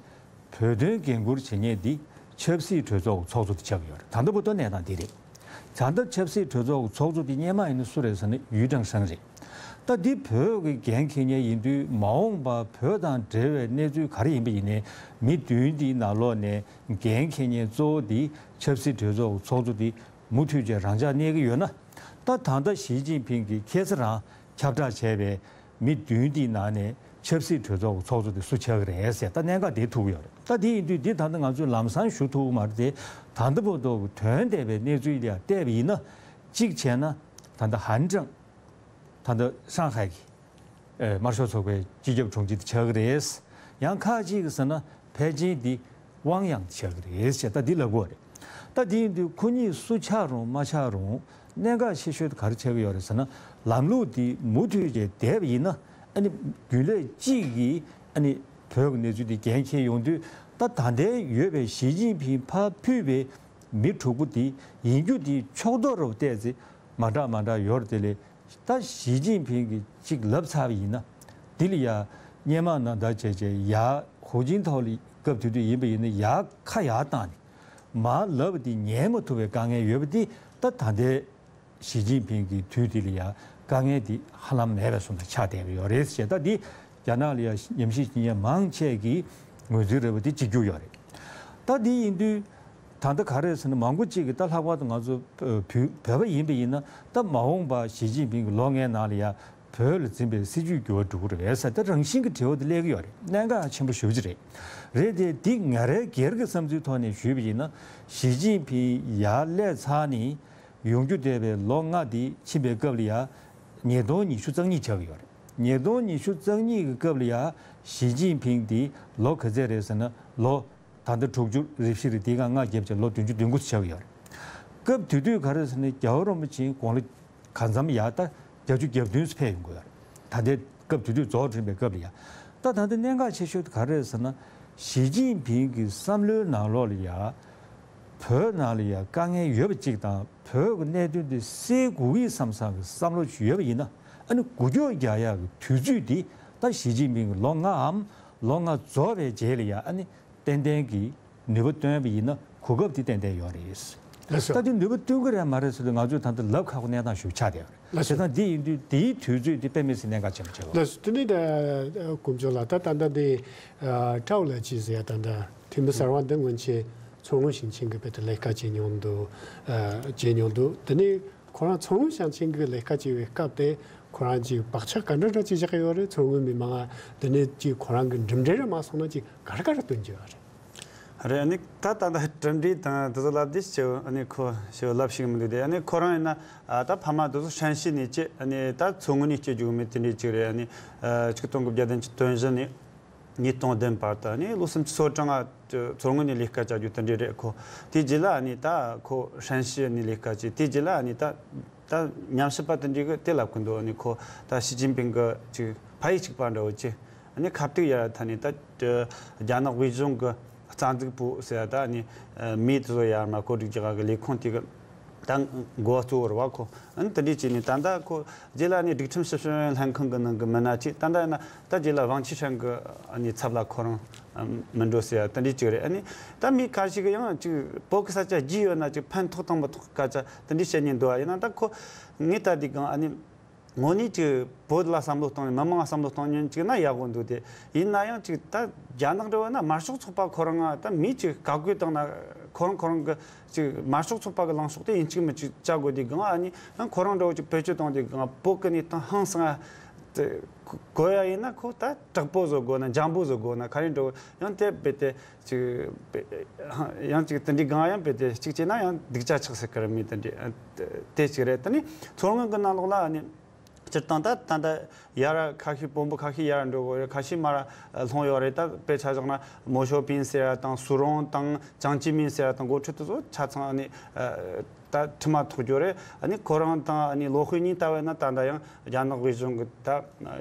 བོད་དོན་འགན་འཁུར་བྱེད་མཁན་འདི་ཆབ་སྲིད་གྲོས་ཚོགས་ཀྱི་ཚོགས་གཙོ་དེ་ཆགས་ཀྱི་ཡོད་རེད། ད་ལྟ་བར་དུ་གནས་སྟངས་འདི་རེད། ད་ལྟ་ཆབ་སྲིད་གྲོས་ཚོགས་ཀྱི་ཚོགས་གཙོ་དེ་སྔོན་མ་ཡིན་ན་སུ་རེད་ཟེར་ན་ཡུས་ཀྲེང་ཧྲེང་རེད། ད་འདི་བོད་ཀྱི་འགན་འཁྱེར་མཁན་ཡིན་དུས་མ་འོངས་པ་བོད་དང་འབྲེལ་བའི་གནས་ཚུལ་ག་རེ་ཡིན་པ་ཡིན་ནའི་མི་བདུན་འདིའི་ནང་ལོགས་ནས་འགན་འཁྱེར་མཁན་གཙོ་བོ་འདི་ཆབ་སྲིད་གྲོས་ཚོགས་ཀྱི་ཚོགས་གཙོ་འདི་མུ་མཐུད་བྱས་རང་འཇགས་གནས་ཀྱི་ཡོད་ན། ད་ད་ལྟ་ཞི་ཅིན་ཕིང་གིས་ཁ་སང་རང་ཁྱབ་བསྒྲགས་བྱས་པའི་མི་བདུན་དེའི་ནང་ནས་ཆབ་སྲིད་གྲོས་ཚོགས་ཀྱི་ཚོགས་གཙོ་དེ་སུ་ཆགས་ཀྱི་རེད་ཟེར་ད་གནད་འགག་དེ་ཐུག་གི་ཡོད་རེད། ད་དེ་ཡིན་དུས་འདི་ད་ལྟ་ང་ཚོས་ལམ་སང་ཞུ་ཐུབ་ཀྱི་མ་རེད་དེ། ད་ལྟ་བར་དུ་དོན་དེ་བའི་གནས་ཚུལ་ལ་བལྟས་པ་ཡིན་ན། གཅིག་བྱས་ན་ད་ལྟ་ཧན་ཀྲང་། ད་ལྟ་ཧྲང་ཧའེ་གི་ཨེ་དམར་ཤོག་ཚོགས་པའི་སྤྱི་ཁྱབ་དྲུང་ཆེ་དེ་ཆགས་ཀྱི་རེད། ཡང་ཁག་ཅིག་གིས་ཟེར་ན་ཕལ་ཆེར་འདི་ཝང་ཡང་ཆགས་ཀྱི་རེད་ཅེས་ད་འདི་ལབ་དགོས་རེད། ད་འདི་ཡིན་དུས་ཁོ་གཉིས་སུ་ཆགས་རུང་མ་ཆགས་རུང་གནད་འགག་ཆེ་ཤོས་དེ་ག་རེ་ཆགས་ཀྱི་ཡོད་རེད་ཟེར་ན། ལམ་ལུགས་འདི་མུ་མཐུད་བྱས་བསྡད་པ་ཡིན་ན། ཨ་ནི་རྒྱུན་ལས་གཅིག་གིས་ཨ་ནི་བོད་ཀྱི་གནས་ཚུལ་འདི་འགན་འཁྱེར་ཡོང་དུས། ད་ད་ལྟའི་ཡོད་པའི་ཞི་ཅིན་ཕིང་ཕར་ཕུད་པའི་མི་དྲུག་པོ་འདི་ཡིན་རྒྱུ་འདི་ཕྱོགས་གཏོགས་རབ་བལྟས་ཚེ་མ་འདྲ་མ་འདྲ་ཡོད་རེད། དེ་ལས། ད་ཞི་ཅིན་ཕིང་གིས་གཅིག་ལབ་ཚར་བ་ཡིན་ན། འདི་ལ་ཡ་སྔོན་མ་ནང་ལྟར་བྱས་བྱས་ཡ་ཧུའུ་ཅིན་ཐའོ་ལ་སྐབས་དེ་དུས་ཡིན་པ་ཡིན་ན་ཡ་ཁ་ཡར་བཏང་ནས་མར་ལབ་པ་འདི་ཉན་མ་ཐུབ་པའི་དཀའ་ངལ་ཡོད་པ་འདི་ད་ད་ལྟའི་ཞི་ཅིན་ཕིང་གི་དུས་འདི་ལ་ཡ་དཀའ་ངལ་འདི་ཧ་ལམ་མེད་པའི་བཟོ་འདྲ་ཆགས་བསྡད་པ་ཡོད་རེད་ཅེས། ད་འདི་རྒྱ་ནག་ལ་ཡ་ཉམས་ཞིབ་བྱེད་མཁན་མང་ཆེ་གིས་ངོས་འཛིན་རེད་པ་འདི་གཅིག་གྱུར་ཡོད་རེད། ད་འདི་ཡིན་དུས། ད་ལྟ་ག་རེ་ཟེར་ན་མང་པོ་གཅིག་གིས་ད་ལྷག་པར་དུ་ང་ཚོ་བོད་བོད་པ་ཡིན་པ་ཡིན་ན་ད་མ་འོངས་པ་ཞི་ཅིན་ཕིང་གི་ལོ་ལྔའི་ནང་ལ་ཡ་བོད་ལ་འཛིན་པའི་སྲིད་ཇུས་འགྱུར་བ་འགྲོ་གི་རེད་པས་ཟེར་ད་རང་བཞིན་གྱི་འབྲེལ་བ་དེ་སླེབས་ཀྱི་ཡོད་རེད། གནད་འགག་ཆེན་པོ་ཞེ་པོ་ཅིག་རེད། རེད་དེ་འདི་ང་རའི་སྒེར་གྱི་བསམ་ཚུལ་ཐོག་ནས་ཞུས་པ་ཡིན་ན་ཞི་ཅིན་ཕིང་ཡར་སླེབས་ཚར་ནས་ཡོང་རྒྱུ་བསྡད་པའི་ལོ་ལྔ་འདི་ཕྱིན་པའི་སྐབས་ལ་ཡ་ཉིས་སྟོང་ཉི་ཤུ་རྩ་གཉིས་ཆགས་ཀྱི་ཡོད་རེད། ཉིས་སྟོང་ཉི་ཤུ་རྩ་གཉིས་ཀྱི་སྐབས་ལ་ཡ་ཞི་ཅིན་ཕིང་འདི་ལོ་ག་ཚད་རེད་ཟེར་ན་ལོ། ད་ལྟ་དྲུག་ཅུ་རེ་བཞི་རེད། དེའི་སྒང་ལྔ་བརྒྱབ་བྱས་ལོ་བདུན་ཅུ་དོན་དགུ་ཙམ་ཆགས་ཀྱི་ཡོད་རེད། སྐབས་དེ་དུས་ག་རེ་ཟེར་ན་རྒྱལ་བ་རིན་པོ་ཆེའི་དགུང་ལོ་གང་འཚམ་ཡར་ད་བརྒྱད་ཅུ་གྱ་བདུན་ཙམ་ཕེབས་ཡོང་གི་ཡོད་རེད། ད་ལྟའི་སྐབས་དེ་དུས་རྫོགས་ཟིན་པའི་སྐབས་ལ་ཡ། ད་ད་ལྟ་གནད་འགག་ཆེ་ཤོས་དེ་ག་རེ་རེད་ཟེར་ན། ཞི་ཅིན་ཕིང་གི་བསམ་བློའི་ནང་ལོགས་ལ་ཡ། བོད་ནང་ལ་ཡ་དཀའ་ངལ་ཡོད་པ་གཅིག་དང་བོད་ཀྱི་གནད་དོན་དེ་སེལ་དགོས་ཀྱི་བསམ་བསམ་གྱི་བསམ་བློ་ཞིག་ཡོད་པ་ཡིན་ན། ཨ་ནི་འགུལ་སྐྱོད་རྒྱག་ཡག་གི་དུས་ཚོད་འདི་ད་ཞི་ཅིན་ཕིང་གི་ལོ་ལྔའམ་ལོ་ལྔ་རྫོགས་པའི་རྗེས་ལ་ཡ་ཨ་ནི་ཏན་ཏན་གྱི་ནུས་པ་བཏོན་པ་ཡིན་ན་གོ་སྐབས་དེ་ཏན་ཏན་ཡོད་རེད། ལགས་སོ། ད་དེ་ནུས་པ་བཏོན་གི་རེད་མ་རེད་ཟེར་དུས་ང་ཚོས་ད་ལྟ་ལབ་ཁག་པོ་གནས་སྟངས་ཤིག་ཆགས་བསྡད་ཡོད་རེད། ལགས་སོ། བྱས་ཙང་འདི་ཡིན་དུས་དེའི་དུས་ཚོད་འདི་དཔེ་མི་སྲིད་གནད་འགག་ཆེན་པོ་ཆགས་ཡོད་རེད། ལགས་སོ། དེ་ནས་ད་དགོངས་ཆོག་ལ་ད་ད་ལྟ་འདི་ཁྲའོ་ལ་ཅི་ཟེར་ཡ་ད་ད་འཐུས་མི་གསར་བ་འདི་སྔོན་ཆད་མཚོ་སྔོན་ཞིང་ཆེན་གྱི་བོད་དུ་ལས་ཀ་བྱེད་མྱོང་འདུག་བྱེད་མྱོང་འདུག་དེ་ནས་ཁོ་རང་མཚོ་སྔོན་ཞིང་ཆེན་གྱི་ལས་ཀ་བྱེད་པའི་སྐབས་དེ་ཁོ་རང་གྱིས་བག་ཆགས་ག་འདྲ་འདྲ་ཅིག་བཞག་གི་ཡོད་རེད། མཚོ་སྔོན་མི་མང་ང་དེ་ནས་ཅིག་ཁོ་རང་གི་གྲུབ་འབྲས་རེ་མ་སོང་ན་ཅིག་ག་རེ་ག་རེ་སྟོན་གྱི་ཡོད་རེད། རེད། ཨ་ནི་ད་ད་ལྟ་གྲུབ་འབྲས་དང་དེ་ཚོ་ལབ་དུས་ཞེ་པོ་ཨ་ནི་ཁོ་ཞེ་པོ་ལབ་ཤེས་ཀྱི་མི་འདུག་དེ་ཨ་ནི་ཁོ་རང་ཡིན་ན་ཨ་ད་ཕ་མ་དེ་ཚོ་ཧྲན་ཤི་ནས་སྐྱེས། ཨ་ནི་ད་མཚོ་སྔོན་ནས་སྐྱེས་རྒྱུ་མེད་དེ་འདྲས་ཅིག་རེད། ཨ་ནི་ཆིག་སྟོང་དགུ་བརྒྱ་བདུན་ཅུ་དོན་བཞི་ནས་ཉིས་སྟོང་བདུན་བར་དུ་ཨ་ནི་ལོ་སུམ་ཅུ་སོ་གྲངས་ང་མཚོ་སྔོན་ནས་ལས་ཀ་བྱ་རྒྱུ་དེ་འདྲས་རེད། ཁོ་དེ་རྗེས་ལ་ཨ་ནི་ད་ཁོ་ཧྲན་ཤི་ནས་ལས་ཀ་བྱས། དེ་རྗེས་ལ་ཨ་ནི་ད་ད་ཉམས་ཞིབ་པ་དེ་འདྲས་གི་དེ་ལབ་གི་འདུག་ཨ་ནི་ཁོ་ད་ཞི་ཅིན་ཕིང་གི་ཅིག་ཕ་ཡུལ་གཅིག་པ་འདྲ་བོ་ཅིག་ཨ་ནི་ཁ་ཐུག་ཡར་ཐ་ནི་ད་རྒྱ་ནག་དབུས་གཞུང་གི་རྩ་འཛུགས་པུའུ་ཟེར་ཡ་ད་ཨ་ནི་མི་དེ་ཚོ་ཡར་མར་བཀོད་སྒྲིག་བྱེད་ག་གི་ལས་ཁུངས་དེ་གི་ད་འགོ་གཙོ་བོ་རེད་བ། ཁོ་ཨ་ནི་དེ་འདྲས་བྱས་ནས་ད་ལྟ་ཁོ་རྗེས་ལ་ཨ་ནི་སྒྲིག་ཁྲིམས་ཞིབ་དཔྱོད་ལྷན་ཁང་གི་ནང་གི་མི་སྣ་ཅིག་ད་ལྟ་ཡིན་ན་ད་རྗེས་ལ་ཝང་ཆི་ཧྲན་གི་ཨ་ནི་ཚབ་ལ་ཁོ་རང་མི་འགྲོ་ཟེར་ཡ་དེ་འདྲས་ཅིག་རེད། ཨ་ནི་ད་མི་ཁ་ཤས་གི་ཡང་ཅིག་བོད་གི་ས་ཆ་རྒྱུས་ཡོད་ན་ཅིག་ཕན་ཐོགས་དང་མི་ཐོགས་སྐད་ཆ་དེ་འདྲས་བཤད་ཉན་འདུག་ཨ་ཡིན་ན་ད་ཁོ་ངས་ལྟ་དུས་གང་ཨ་ནི། དངོས་གནས་ཀྱི་བོད་ལ་བསམ་བློ་གཏོང་ནས་མི་མང་ལ་བསམ་བློ་གཏོང་ཉན་ཅིག་ན་ཡག་པོ་འདུག་དེ་ཡིན་ན་ཡང་ཅིག་ད་རྒྱ་ནག་འདྲ་བོ་ན་དམར་ཤོག་ཚོགས་པ་ཁོ་རང་ང་ད་མི་ཅིག་བཀའ་བཀོད་བཏང་ན་ཁོ་རང་ཁོ་རང་གི་ཅིག་དམར་ཤོག་ཚོགས་པ་གི་ལངས་ཕྱོགས་དེ་ཡིན་གཅིག་མིན་གཅིག་བཅའ་དགོས་དུས་གང་ཨ་ནི་ཡང་ཁོ་རང་འདྲ་བོ་ཅིག་བེད་སྤྱོད་གཏོང་དུས་གང་བོད་གི་གནས་སྟངས་ཧང་སང་ང་དེ་གོ་ཡ་ཡིན་ན་ཁོ་ད་དྲག་པོ་བཟོ་དགོས་ན་འཇམ་པོ་བཟོ་དགོས་ན་ག་རེ་འདྲ་བོ་ཡང་དེ་རྦད་དེ་ཅིག་ཡང་ཅིག་དེ་འདྲའི་གང་ཡང་རྦད་དེ་གཅིག་བྱས་ན་ཡང་སྡུག་ཅག་ཆགས་སྲིད་ཀྱི་རེད། མི་དེ་འདྲའི་དེ་ཅིག་རེད། དེ་ནི་མཚོ་སྔོན་གི་ནང་ལོགས་ལ་ཨ་ནི། སྤྱིར་བཏང་ད་ད་ལྟ་ཡར་ཁ་ཤས་བོན་པོ་ཁ་ཤས་ཡར་འགྲོ་གི་ཡོད་རེད། ཁ་ཤས་མར་ལྷུང་ཡོད་རེད། ད་དཔེ་ཆ་བཞག་ན་མོ་ཞོ་པིན་ཟེར་ཡ་དང་སུ་རོང་དང་ཅང་ཅི་མིན་ཟེར་ཡ་དང་འགོ་ཁྲིད་དེ་ཚོ་ཆ་ཚང་ཨ་ནི་ད་ཁྲིམས་མ་ཐོག་རྒྱུ་རེད། ཨ་ནི་ཁོ་རང་དང་ཨ་ནི་ལོ་ཧུའེ་གཉིས་ལྟ་བས་ན་ད་ལྟ་ཡང་རྒྱ་ནག་དབུས་གཞུང་གི་ད་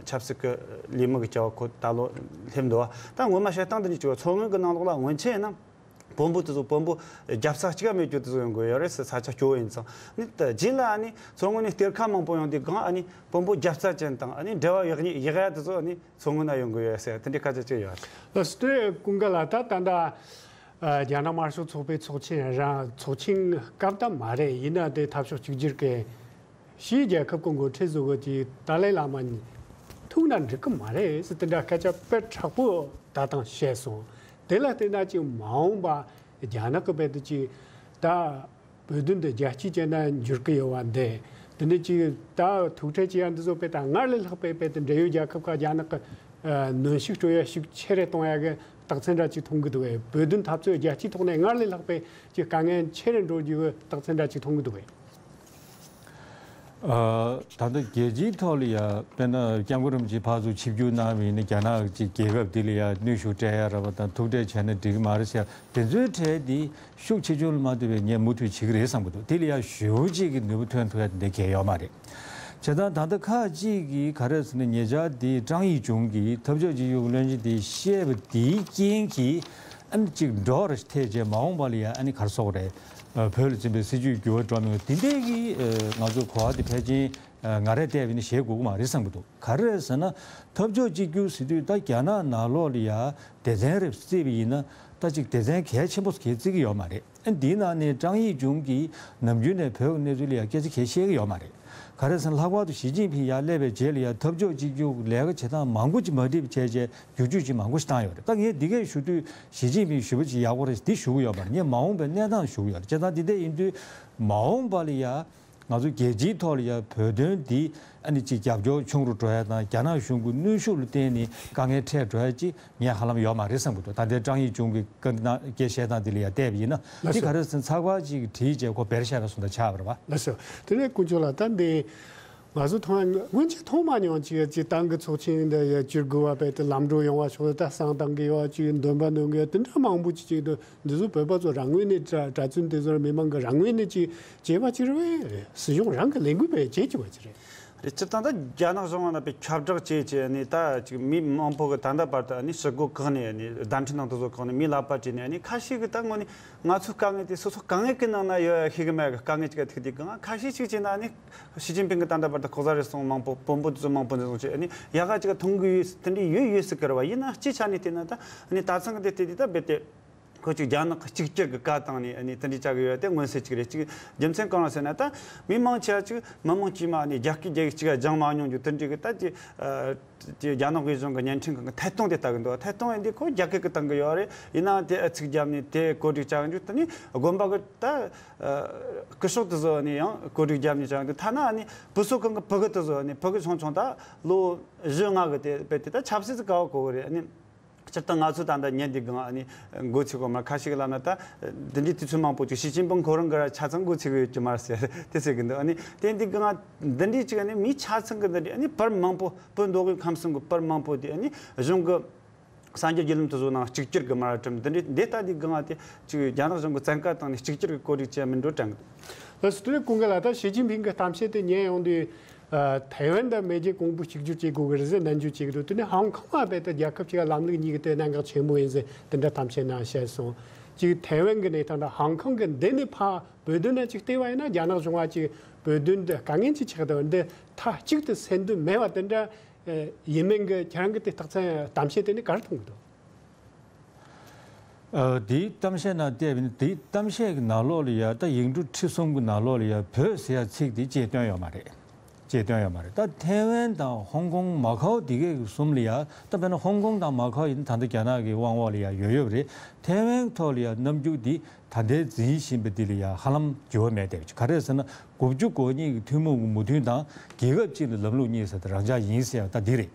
ཆབ་སྲིད་ཀྱི་ལས་མི་གི་བྱ་བ་ཁོ་ད་ལོ་སླེབས་འདུག་ད་ངོ་མ་བཤད་སྟངས་འདི་འདྲ་ཅིག་ཡོད། མཚོ་སྔོན་གི་ནང་ལོགས་ལ་སྔོན་ཆད་ཡིན་ན། བོན་པོ་དེ་ཚོ་བོན་པོ་རྒྱབ་ས་གཅིག་མེད་རྒྱུ་དེ་ཚོ་ཡོང་གི་ཡོད་རེད་ཟེར། ས་ཆ་སྐྱོ་བོ་ཡིན་ཙང་ནི་ད་རྗེས་ལ་ཨ་ནི་མཚོ་སྔོན་ནས་གཏེར་ཁ་མང་པོ་ཡོང་དུས་གང་ཨ་ནི་བོན་པོ་རྒྱབ་ས་ཅན་དང་ཨ་ནི་འབྲེལ་བ་ཡག་ཉེས་ཡག་ཡ་དེ་ཚོ་ཨ་ནི་མཚོ་སྔོན་ན་ཡོང་གི་ཡོད་ཟེར་དེ་འདྲའི་སྐད་ཆ་ཅིག་ཡོད་རེད། ལགས་སོ། དེ་ཀུན་དགའ་ལགས་ད་ད་ལྟ་རྒྱ་ནག་དམར་ཤོག་ཚོགས་པའི་ཚོགས་ཆེན་རང་ཚོགས་ཆེན་སྐབས་ད་མ་རེད། ཡིན་ན་དེ་འཐབ་ཕྱོགས་གཅིག་གྱུར་གྱི་ཕྱིའི་རྒྱལ་ཁབ་ཀྱི་འགོ་ཁྲིད་ཚོ་གིས་ཏཱ་ལའི་བླ་མ་ཐུག་ན་འགྲིག་གི་མ་རེད་ཟེར་དེ་འདྲ་སྐད་ཆ་དཔེ་དྲག་པོ་ད་ཐེངས་བཤད་སོང་། དེ་ལ་བལྟས་ན་ཅིག་མ་འོངས་པ་རྒྱ་ནག་གི་བལ་དུ་ཅིག་ད་བོད་དོན་དེ་རྒྱལ་སྤྱིའི་སྤྱི་ན་འགྱུར་གི་ཡོད་པ་འདི་དེ་ནས་ཅིག་ད་ཐུག་འཕྲད་བྱེད་ཡ་འདི་ཚོ་བལ་ད་སྔར་ལས་ལྷག་པའི་བལ་དུ་འབྲེལ་ཡོད་རྒྱལ་ཁབ་ཁག་རྒྱ་ནག་གི་གནོན་ཤུགས་སྤྲོད་ཡ་ཤུགས་ཆེ་རུ་གཏོང་ཡ་གི་རྟགས་མཚན་འདྲ་ཅིག་མཐོང་གི་འདུག་བས། བོད་དོན་འཐབ་རྩོད་རྒྱལ་སྤྱིའི་ཐོག་ནས་སྔར་ལས་ལྷག་པའི་ཅིག་དཀའ་ངལ་ཆེ་རུ་འགྲོ་རྒྱུ་གི་རྟགས་མཚན་འདྲ་ཅིག་མཐོང་གི་འདུག་བས། ཨ། ད་ལྟ་རྒྱལ་སྤྱིའི་ཐོག་ལ་ཡ་དཔེར་ན་སྐྱབས་མགོན་རིན་པོ་ཆེ་ཕར་ཚུར་ཆིབས་བསྒྱུར་གནང་བ་ཡིན་ན་རྒྱ་ནག་གི་རྒྱལ་ཁབ་འདི་ལ་ཡ་གནོན་ཤུགས་སྤྲད་ཡ་ར་བ་དང་ཐུག་འཕྲད་བྱས་ན་འགྲིག་གི་མ་རེད་ཟེར་ཡ་དེ་ཚོའི་གྲས་འདི་ཤུགས་ཆེ་ཆུང་ལ་མ་ལྟོས་པའི་ངས་མུ་མཐུད་བྱེད་ཀྱི་རེད་བསམ་གྱི་འདུག་དེ་ལ་ཡ་ཞེ་པོ་ཅིག་གི་ནུས་པ་ཐོན་ཐུབ་ཡ་དེ་འདྲ་གང་ཡང་ཡོད་མ་རེད། བྱས་ཙང་ད་ལྟ་ཁག་ཅིག་གིས་ག་རེ་ཟེར་ན་ཉེ་ཆར་འདི་ཀྲང་ཡིག་ཆུང་གིས་འཐབ་ཕྱོགས་གཅིག་གྱུར་གྱི་བློན་ཆེན་དེ་བཤད་པ་དེའི་རྐྱེན་གྱིས་ཨ་ནི་ཅིག་འགྲོ་ར་ཐེ་བྱས་མ་འོངས་པ་ལ་ཡ་ཨ་ནི་ག་རེ་ཟེར་དགོས་རེད། ཨ། བོད་ལ་འཛིན་པའི་སྲིད་བྱུས་འགྱུར་བ་འགྲོ་མི་དེ་འདྲའི་གི་ཨ་ང་ཚོ་གོ་བ་དེ་ཕལ་ཆེར་ཨ་ང་རས་བལྟས་པ་ཡིན་ན་བཞེས་དགོས་ཀྱི་མ་རེད་བསམ་གྱི་འདུག་ག་རེ་རེད་ཟེར་ན་འཐབ་ཕྱོགས་གཅིག་གྱུར་ཟེར་དུས་ད་རྒྱ་ནག་ནང་ལོགས་ལ་ཡ་སྡེ་ཚན་རེ་བརྩིས་པ་ཡིན་ན་ད་ཅིག་སྡེ་ཚན་གལ་ཆེན་པོ་གལ་བརྩི་གི་ཡོད་མ་རེད། ཨ། འདིའི་ནང་ནས་ཀྲང་ཡིག་ཆུང་གིས་ནམ་རྒྱུན་ནས་བོད་ཀྱི་གནས་ཚུལ་ལ་ཡ་སྐད་ཆ་གལ་བཤད་ཀྱི་ཡོད་མ་རེད། ག་རེ་ཟེར་ན་ལྷག་པར་དུ་ཞི་ཅིན་ཕིང་ཡར་སླེབས་པའི་རྗེས་ལ་ཡ་འཐབ་ཕྱོགས་གཅིག་གྱུར་ལས་ཀ་བྱེད་སྟངས་མང་པོ་ཅིག་མ་འགྲིག་པ་བྱས་རྗེས་བསྒྱུར་བཅོས་ཅིག་མང་པོ་ཞིག་བཏང་ཡོད་རེད། ད་ངས་འདི་གས་ཞུ་དུས་ཞི་ཅིན་ཕིང་ཞུ་བ་ཅིག་ཡག་པོ་རེད་འདི་ཞུ་གི་ཡོད་མ་རེད། ངས་མ་འོངས་པའི་གནས་སྟངས་ཞུ་གི་ཡོད་རེད། བྱས་ཙང་འདི་འདྲ་ཡིན་དུས་མ་འོངས་པ་ལ་ཡ་ང་ཚོ་རྒྱལ་སྤྱིའི་ཐོག་ལ་ཡ་བོད་དོན་འདི་ཨ་ནི་ཅིག་རྒྱབ་སྐྱོར་ཆུང་རུ་འགྲོ་ཡ་དང་རྒྱ་ནག་གཞུང་གི་གནོན་ཤུགས་ལ་བརྟེན་ནས་དཀའ་ངལ་འཕྲད་འགྲོ་ཡ་ཅིག་ངས་ཧ་ལམ་ཡོད་མ་རེད་བསམ་གྱི་འདུག་ད་ལྟའི་ཀྲང་ཡིག་ཆུང་གི་བཀའ་འདི་ན་སྐད་བཤད་སྟངས་འདི་ལ་ཡ་བལྟས་པ་ཡིན་ན། ལགས་འདི་སོ། ག་རེ་ཟེར་ཚགས་པར་ཅིག་བྲིས་རྗེས་ཁོ་བེར་བཤད་པ་སོང་ད་ཆགས་པ་རེད་བ། ལགས་སོ། དེ་ནས་དཀོན་མཆོག་ལགས་ད་འདི་ང་ཚོ་མཐོང་སྔོན་ཆད་མཐོང་མ་མྱོང་ཅིག་ཅིག་ཏང་གི་ཚོགས་ཆེན་འདི་ཡ་བཅུ་དགུ་བ་བས་ཏེ་ལམ་འགྲོ་ཡོང་བ་ཤོག་ད་བསང་བཏང་གི་ཡོད་ཅིག་འདོན་པ་འདོན་གི་ཡོད་དེ་འདྲ་མང་པོ་ཅིག་ཅིག་འདུག་འདི་ཚོ་བོད་པ་ཚོ་རང་ངོས་ནས་གྲྭ་གྲྭ་བཙུན་དེ་ཚོར་མི་མང་གི་རང་ངོས་ནས་ཅིག་བྱས་པ་ཅིག་རེད་པས། སྲིད་གཞུང་རང་གི་ལས་འགུལ་བས་བྱེད་ཅིག་པ་ཅིག་རེད། སྤྱིར་བཏང་ད་རྒྱ་ནག་གཞུང་ང་ན་པའི་ཁྱབ་བསྒྲགས་བྱས་བྱས་ནས་ད་ཅིག་མི་མང་པོ་གི་ད་ལྟ་བར་དུ་ནི་ཞི་རྒོལ་བཀག་ནས་ནི་བརྡ་འཕྲིན་ནང་དུ་བཟོ་བཀག་ནས་མིའི་ཀླད་པ་བྲིས་ནས་ནི་ཁ་ཤས་ཀྱི་ད་དངོས་ནས་ང་ཚོའི་དཀའ་ངལ་དེ་སོ་སོ་དཀའ་ངལ་གྱི་ནང་ན་ཡོད་ཤེས་གི་མེད་གི་དཀའ་ངལ་ཅིག་ཐུག་དུས་གང་ཁ་ཤས་ཤིག་བྱས་ན་ནི་ཞི་ཅིན་ཕིང་གི་ད་ལྟ་བར་དུ་ལྐོག་ཟ་རེ་ཟུང་མང་པོ་དཔོན་པོ་དེ་ཚོ་མང་པོ་འཛིན་བཟུང་བྱས་ནི་ཡག་ག་ཅིག་མཐོང་གི་ཡོད་དེ་འདྲ་ཡོད་ཡོད་སྲིད་གི་རེད་བ། ཡིན་ན་སྤྱིའི་ཆ་ནས་བལྟས་ན་ད་ནི་ད་ཚང་གི་དེ་བལྟས་དུས་ད་རྦད་དེ། ཁོ་ཅིག་རྒྱ་ནག་གཅིག་གྱུར་གྱི་བཀའ་བཏང་ནས་ཨ་ནི་དེ་འདྲའི་བྱ་གི་ཡོད་དེ་མངོན་གསལ་ཅིག་རེད། ཅིག་རྒྱུ་མཚན་གང་རེད་ཟེར་ན་ད་མི་མང་ཆེ་བ་ཅིག་མི་མང་དཀྱུས་མ་ཨ་ནི་རྒྱ་སྐད་རྒྱ་ཡིག་གཅིག་སྦྱང་མ་མྱོང་རྒྱུ་དེ་འདྲའི་གི་ད་ཅིག་ཨ་ཅིག་རྒྱ་ནག་གི་གཞུང་གི་བརྙན་འཕྲིན་ཁང་གི་ཐད་གཏོང་དེ་ལྟ་གི་འདུག་ཐད་གཏོང་ཡིན་དུས་ཁོ་རྒྱ་སྐད་གི་བཏང་གི་ཡོད་རེད། ཡིན་ནའང་དེ་ཨ་ཚིག་བརྒྱབ་ནས་དེ་བཀོད་སྒྲིག་བྱ་གི་འཇུག་དེ་ནི་དགོན་པ་གི་ད་ཨ་སྐུ་ཞབས་དེ་ཚོ་ནི་ཡང་བཀོད་སྒྲིག་བརྒྱབ་ནས་བྱ་གི་འདུག་ཐ་ན་ཨ་ནི་བུ་གསོ་ཁང་གི་ཕྲུ་གུ་དེ་ཚོ་ནི་ཕྲུ་གུ་ཆུང་ཆུང་ད་ལོ་བཞི་ལྔ་གི་དེ་དཔེ་དེ་ད་ཆབ་སྲིད་དཀའ་བ་གོ་གི་རེད། ཨ་ནི། སྤྱིར་བཏང་ང་ཚོ་ད་ལྟ་ཉན་འདི་གང་ཨ་ནི་མགོ་ཚོས་གོ་མ་ཁ་ཤས་ཀྱི་ལབ་ན་ད་འདི་འདྲའི་དུས་ཚོད་མང་པོ་ཅིག་ཞི་ཅིན་ཕིང་ཁོ་རང་གི་ར་ཆ་ཚང་མགོ་ཚོས་གི་ཡོད་ཀྱི་མ་རེད་ཟེར་དེ་ཟེར་གི་འདུག་ཨ་ནི་དེ་འདི་གང་འདི་འདྲའི་ཅིག་ཨ་ནི་མི་ཆ་ཚང་གི་འདི་འདྲའི་ཨ་ནི་བར་མང་པོ་བོད་མདོ་དབུས་ཁམས་གསུམ་གི་བར་མང་པོ་དེ་ཨ་ནི་གཞུང་གི་གསར་འགྱུར་བརྒྱུད་ལམ་དེ་ཚོ་ནང་གཅིག་གྱུར་གི་མ་ར་ཁྲིམས་འདི་འདྲའི་འདི་ལྟ་འདི་གང་ཨ་དེ་ཅིག་རྒྱ་ནག་གཞུང་གི་བཙན་བཀའ་བཏང་ནས་གཅིག་གྱུར་གི་བཀོད་སྒྲིག་བྱས་མིན་འགྲོ་དྲན་གི་འདུག་ལགས་སོ། དེ་ནས་ཀུན་དགའ་ལགས་ད་ཞི་ཅིན་ཕིང་གི་གཏམ་བཤད་དེ་ཉན་ཡོང་དུས། ཨ། ཐའེ་ཝན་དང་མེས་རྒྱལ་གོང་བུ་གཅིག་གྱུར་བྱེད་དགོས་ཀྱི་རེད་ཟེར་ནན་བརྗོད་བྱེད་ཀྱི་འདུག་དེ་ནས་ཧོང་ཀོང་ང་རྦད་དེ་རྒྱལ་ཁབ་གཅིག་ག་ལམ་ལུགས་གཉིས་ཀྱི་དེ་གནད་འགག་ཆེན་མོ་ཡིན་ཟེར་དེ་འདྲ་གཏམ་བཤད་གནང་བཤད་སོང་། གཅིག་ཐའེ་ཝན་གྱི་གནས་སྟངས་དང་ཧོང་ཀོང་གི་འདི་ནས་ཕར་བོད་དོན་ལ་གཅིག་བལྟས་པ་ཡིན་ན་རྒྱ་ནག་གཞུང་བ་གཅིག་བོད་དོན་འདི་དཀའ་ངལ་གཅིག་ཆགས་འདུག་འདི་མཐའ་གཅིག་ཏུ་སེལ་འདོད་མེད་པ་དེ་འདྲ་ཡིན་མིན་གྱི་ཁྱེད་རང་གི་དེ་རྟགས་མཚན་གཏམ་བཤད་དེ་ནས་ག་རེ་མཐོང་གི་འདུག་ཨ། དེའི་གཏམ་བཤད་ནང་བལྟས་པ་ཡིན་ན་དེའི་གཏམ་བཤད་ཀྱི་ནང་ལོགས་ལ་ཡ་ད་ཡིག་འབྲུ་ཁྲི་གསུམ་གྱི་ནང་ལོགས་ལ་ཡ་བོད་ཟེར་ཡ་ཚིག་དེ་ཅེས་བཏོན་ཡོད་མ་རེད། ཅེས་བཏོན་ཡོད་མ་རེད། ད་ཐའེ་ཝན་དང་ཧོང་ཀོང་མ་ཁའོ་དེ་གའི་གསུམ་ལ་ཡ་ད་དཔེར་ན་ཧོང་ཀོང་དང་མ་ཁའོ་ཡིན་ན་ད་ལྟ་རྒྱ་ནག་གི་དབང་འོག་ལ་ཡ་ཡོད་ཡོད་རེད། ཐའེ་ཝན་ཐོག་ལ་ཡ་རྣམ་འགྱུར་འདི་ད་ལྟའི་འཛིན་བཞིན་པ་འདི་ལ་ཡ་ཧ་ལམ་འགྱུར་བ་མེད་བསྡད་པ་ཅིག་ག་རེ་ཟེར་ན་དགུ་བཅུ་གོ་གཉིས་ཀྱི་ཐུན་མོང་གི་མོས་མཐུན་དང་རྒྱལ་ཁབ་གཅིག་ལ་ལམ་ལུགས་གཉིས་ཟེར་དེ་རང་འཇགས་ཡིན་ཟེར་ཡ་ད་འདི་རེད།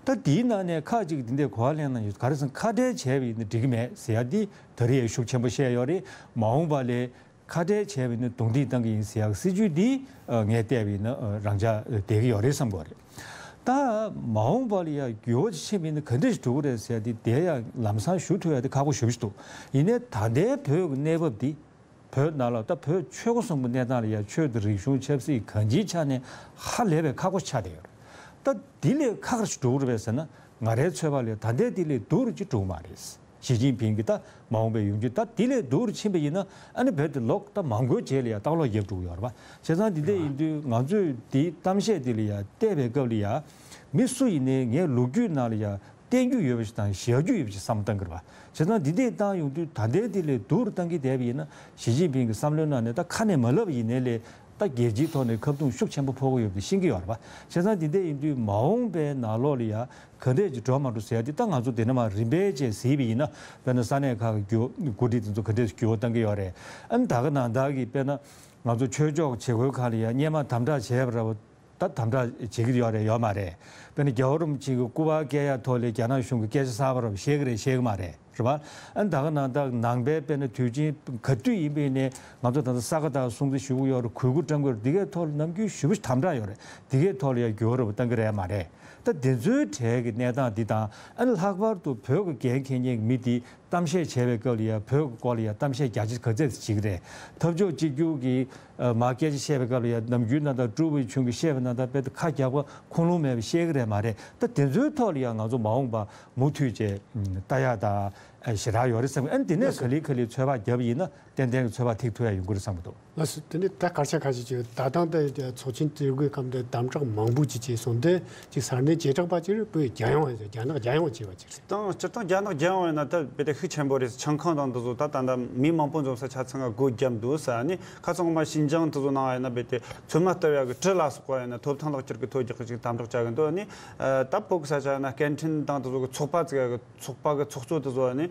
ད་དེའི་ནང་ནས་ཁག་ཅིག་འདི་འདྲའི་གོ་བ་ལེན་གནང་ཡོད། ག་རེ་ཟེར་ན་ཁ་བྲལ་བྱས་པ་ཡིན་ན་འགྲིག་གི་མེད་ཟེར་ཡ་འདི་ད་རེས་ཤུགས་ཆེན་པོ་བཤད་ཡོད་རེད། མ་འོངས་པ་ལ་ཁ་བྲལ་བྱས་པ་ཡིན་ན་རྡུང་རྡེག་བཏང་གི་ཡིན་ཟེར་ཡ་སྲིད་ཇུས་འདི་ངས་བལྟས་པ་ཡིན་ན་རང་འཇགས་བསྡད་ཀྱི་ཡོད་རེད་བསམ་གྱི་ཡོད་རེད། ད་མ་འོངས་པ་ལ་ཡ་འགྱུར་བ་ཕྱིན་པ་ཡིན་ན་ག་འདྲ་ཞིག་འགྲོ་གི་རེད་ཟེར་ཡ་འདི་དེ་ཡ་ལམ་སང་ཞུ་ཐུབ་ཡ་འདི་ཁག་པོ་ཞེ་པོ་ཞིག་འདུག་ཡིན་ནའི་ད་ལྟའི་བོད་ཀྱི་གནས་བབ་འདི། བོད་ནང་ལ་ད་བོད་ཆོལ་ཁ་གསུམ་གྱི་གནས་སྟངས་ལ་ཡང་ཆོས་དང་རིག་གཞུང་ཆབ་སྲིད་གང་ཅིའི་ཆ་ནས་ཧ་ལས་པའི་ཁག་པོ་ཆགས་བསྡད་ཡོད་རེད། ད་འདི་ལས་ཁག་ཅིག་འགྲོ་གི་རེད་པས་ཟེར་ན་ང་རའི་ཚོད་དཔག་ལ་ད་ལྟའི་འདི་ལས་སྡུག་རུ་ཅིག་འགྲོ་གི་མ་རེད། ཞི་ཅིན་ཕིང་གིས་ད་མ་འོངས་པའི་ཡོང་རྒྱུ་ད་འདི་ལས་སྡུག་རུ་ཕྱིན་པ་ཡིན་ན་ཨ་ནི་བོད་དེ་ལོག་ད་མ་འགོར་རྗེས་ལ་ཡང་ལྟག་ལོག་རྒྱབ་འགྲོ་གི་ཡོད་རེད་པ། བྱས་ཙང་འདི་འདྲ་ཡིན་དུས་ང་ཚོས་འདིའི་གཏམ་བཤད་འདི་ལ་ཡང་བལྟས་པའི་སྐབས་ལ་ཡང་མི་སུ་ཡིན་ནའི་ངའི་ལོ་རྒྱུས་ནང་ལ་ཡང་བསྟན་རྒྱུ་ཡོད་པ་ཞིག་དང་བཞག་རྒྱུ་ཡོད་པ་ཞིག་བསམ་བློ་བཏང་གི་རེད་པ། བྱས་ཙང་འདི་འདྲས་བཏང་ཡོང་དུས་ད་ལྟའི་འདི་ལས་སྡུག་རུ་བཏང་གི་བསྡད་པ་ཡིན་ན་ཞི་ཅིན་ཕིང་གི་བསམ་བློའི་ནང་ནས་ད་ཁ་ནས་མ་ལབ་ཡིན་ནའི་ལས་ད་རྒྱལ་སྤྱིའི་ཐོག་ནས་ཁ་རྡུང་ཤུགས་ཆེན་པོ་ཕོག་གི་ཡོད་པ་ཤེས་ཀྱི་ཡོད་རེད་པ། བྱས་ཙང་འདི་འདྲས་ཡིན་དུས་མ་འོངས་པའི་ནང་ལོགས་ལ་ཡ་ག་འདྲས་ཀྱི་འགྲོ་མ་འགྲོ་ཟེར་ཡ་འདི་ད་ང་ཚོ་འདི་ནས་མར་རིམ་པས་བཅས་གཟིགས་པ་ཡིན་ན་དཔེར་ན་ས་གནས་ཁག་གི་འགོ་འགོ་ཁྲིད་དེ་ཚོ་ག་འདྲས་འགྱུར་བ་བཏང་གི་ཡོད་རེད། ཨ་ནི་ད་ག་ནང་བདག་གིས་དཔེར་ན་ང་ཚོ་ཆོས་ཕྱོགས་བྱེད་སྒོའི་ཁག་ལ་ཡ་སྔོན་མ་དམ་དྲག་བྱས་པ་རེད་པ། ད་དམ་དྲག་བྱེད་ཀྱི་ཡོད་རེད་ཡོད་མ་རེད། དཔེར་ན་རྒྱལ་བ་རིན་པོ་ཆེ་གི་སྐུ་པར་བཀལ་ཡ་ཐོག་ལ་རྒྱ་ནག་གཞུང་གི་སྐད་ཆ་གསར་པ་རེ་བཤད་ཀྱི་རེད་བཤད་ཀྱི་མ་རེད་རེད་པ། ཨ་ནི་ད་ག་ནང་ད་ནང་པའི་དཔེར་ན་དུས་ཆེན་ག་དུས་ཡིན་པའི་ནས་ང་ཚོ་ད་ལྟ་ས་ག་ཟླ་སྲུང་བརྩི་ཞུ་གི་ཡོད་རེད། གུས་བཀུར་བསྐྱང་གི་ཡོད་རེད། འདི་གའི་ཐོག་ལ་ནམ་རྒྱུན་ཞེ་པོ་ཞིག་དམ་དྲག་ཡོད་རེད། འདི་གའི་ཐོག་ལ་ཡང་འགྱུར་བ་རེ་བ་བཏང་གི་རེད་མ་རེད། ད་དེ་ཚོའི་གྲས་ཀྱི་གནས་སྟངས་འདི་དང་ཨ་ནི་ལྷག་པར་དུ་བོད་ཀྱི་འགན་འཁྱེར་མཁན་གྱི་མི་འདི། གཏམ་བཤད་བྱས་པའི་སྐབས་ལ་ཡང་བོད་ཀྱི་སྐོར་ལ་ཡང་གཏམ་བཤད་རྒྱ་ཆེ་ག་ཚད་ཅིག་བྱེད་ཀྱི་རེད། འཐབ་ཕྱོགས་གཅིག་གྱུར་གྱི་ཨ་མར་སྐད་ཆ་བཤད་པའི་སྐབས་ལ་ཡང་ནམ་རྒྱུན་ནང་ལྟར་ཀྲུའུ་ཝེ་ཆུན་གྱིས་བཤད་པའི་ནང་ལྟར་དཔེ་ཁ་རྒྱབ་ཁ་ཁུངས་ལུང་མེད་པ་བཤད་ཀྱི་རེད་མ་རེད། ད་དེ་ཚོའི་ཐོག་ལ་ཡང་ང་ཚོ་མ་འོངས་པ་མུ་མཐུད་བྱས་ལྟ་ཡག་དང་ཞེ་དྲག་ཡོད་རེད་བསམ་གི། ཨ་ནི་དེ་ནས་ག་ལེ་ག་ལེ་ཚོད་དཔག་བརྒྱབ་ཡིན་ན་ཏན་ཏན་གྱི་ཚོད་དཔག་ཐིག་ཐུབ་ཡ་ཡོང་གི་རེད་བསམ་གི་འདུག་ལགས་སོ། དེ་ནས་ད་སྐར་ཆ་ཁ་ཤས་ཅིག་ད་ཐེངས་འདི་ཚོགས་ཆེན་དེ་གའི་སྐབས་འདི་དམ་དྲག་མང་པོ་ཅིག་བྱས་སོང་། འདི་ཅིག་ས་གནས་བྱེ་བྲག་པ་ཅིག་རེད། བོད་རྒྱལ་ཡོངས་རྒྱ་ནག་རྒྱལ་ཡོངས་བྱས་པ་ཅིག་རེད། དང་སྤྱིར་བཏང་རྒྱ་ནག་རྒྱལ་ཡོངས་ཡིན་ན་ད་རྦད་དེ་ཤུགས་ཆེན་པོ་རེད། ཆང་ཁང་དང་འདི་ཚོ་ད་ད་ལྟ་མི་མང་པོ་འཛོམས་ས་ཆ་ཚང་ང་སྒོ་བརྒྱབ་འདུག་ས་ནི་ཁ་སང་མ་ཤིན་ཅང་འདི་ཚོ་ནང་ཡིན་ན་རྦད་དེ་ཚོད་མ་ལྟ་བ་གི་གྲི་ལ་སོགས་པ་ཡིན་ན་ཐོབ་ཐང་ལག་ཁྱེར་གི་ཐོབ་རྒྱག་གི་ཅིག་དམ་དྲག་བྱ་གི་འདུག་ནི་ད་བོད་གི་ས་ཆ་ཡིན་ན་སྐད་འཕྲིན་དང་འདི་ཚོ་གི་ཚོགས་པ་ཚོ་གི་ཚོགས་པ་གི་ཚོགས་གཙོ་འདི་ཚོ་ནི་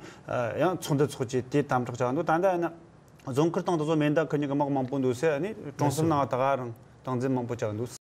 ཡང་ཚོགས་འདུ་ཚོགས་བྱས་དེ་དམ་དྲག་བྱ་གི་འདུག་ད་ལྟ་ཡིན་ན། རྫོང་ཁུལ་དང་དེ་ཚོ་མེ་མདའ་ཁུར་མཁན་གྱི་དམག་མང་པོ་འདུག་ཟེར་ནི་གྲོང་གསེབ་ནང་ད་ག་རང་སྟངས་འཛིན་མང་པོ་བྱ་གི་འདུག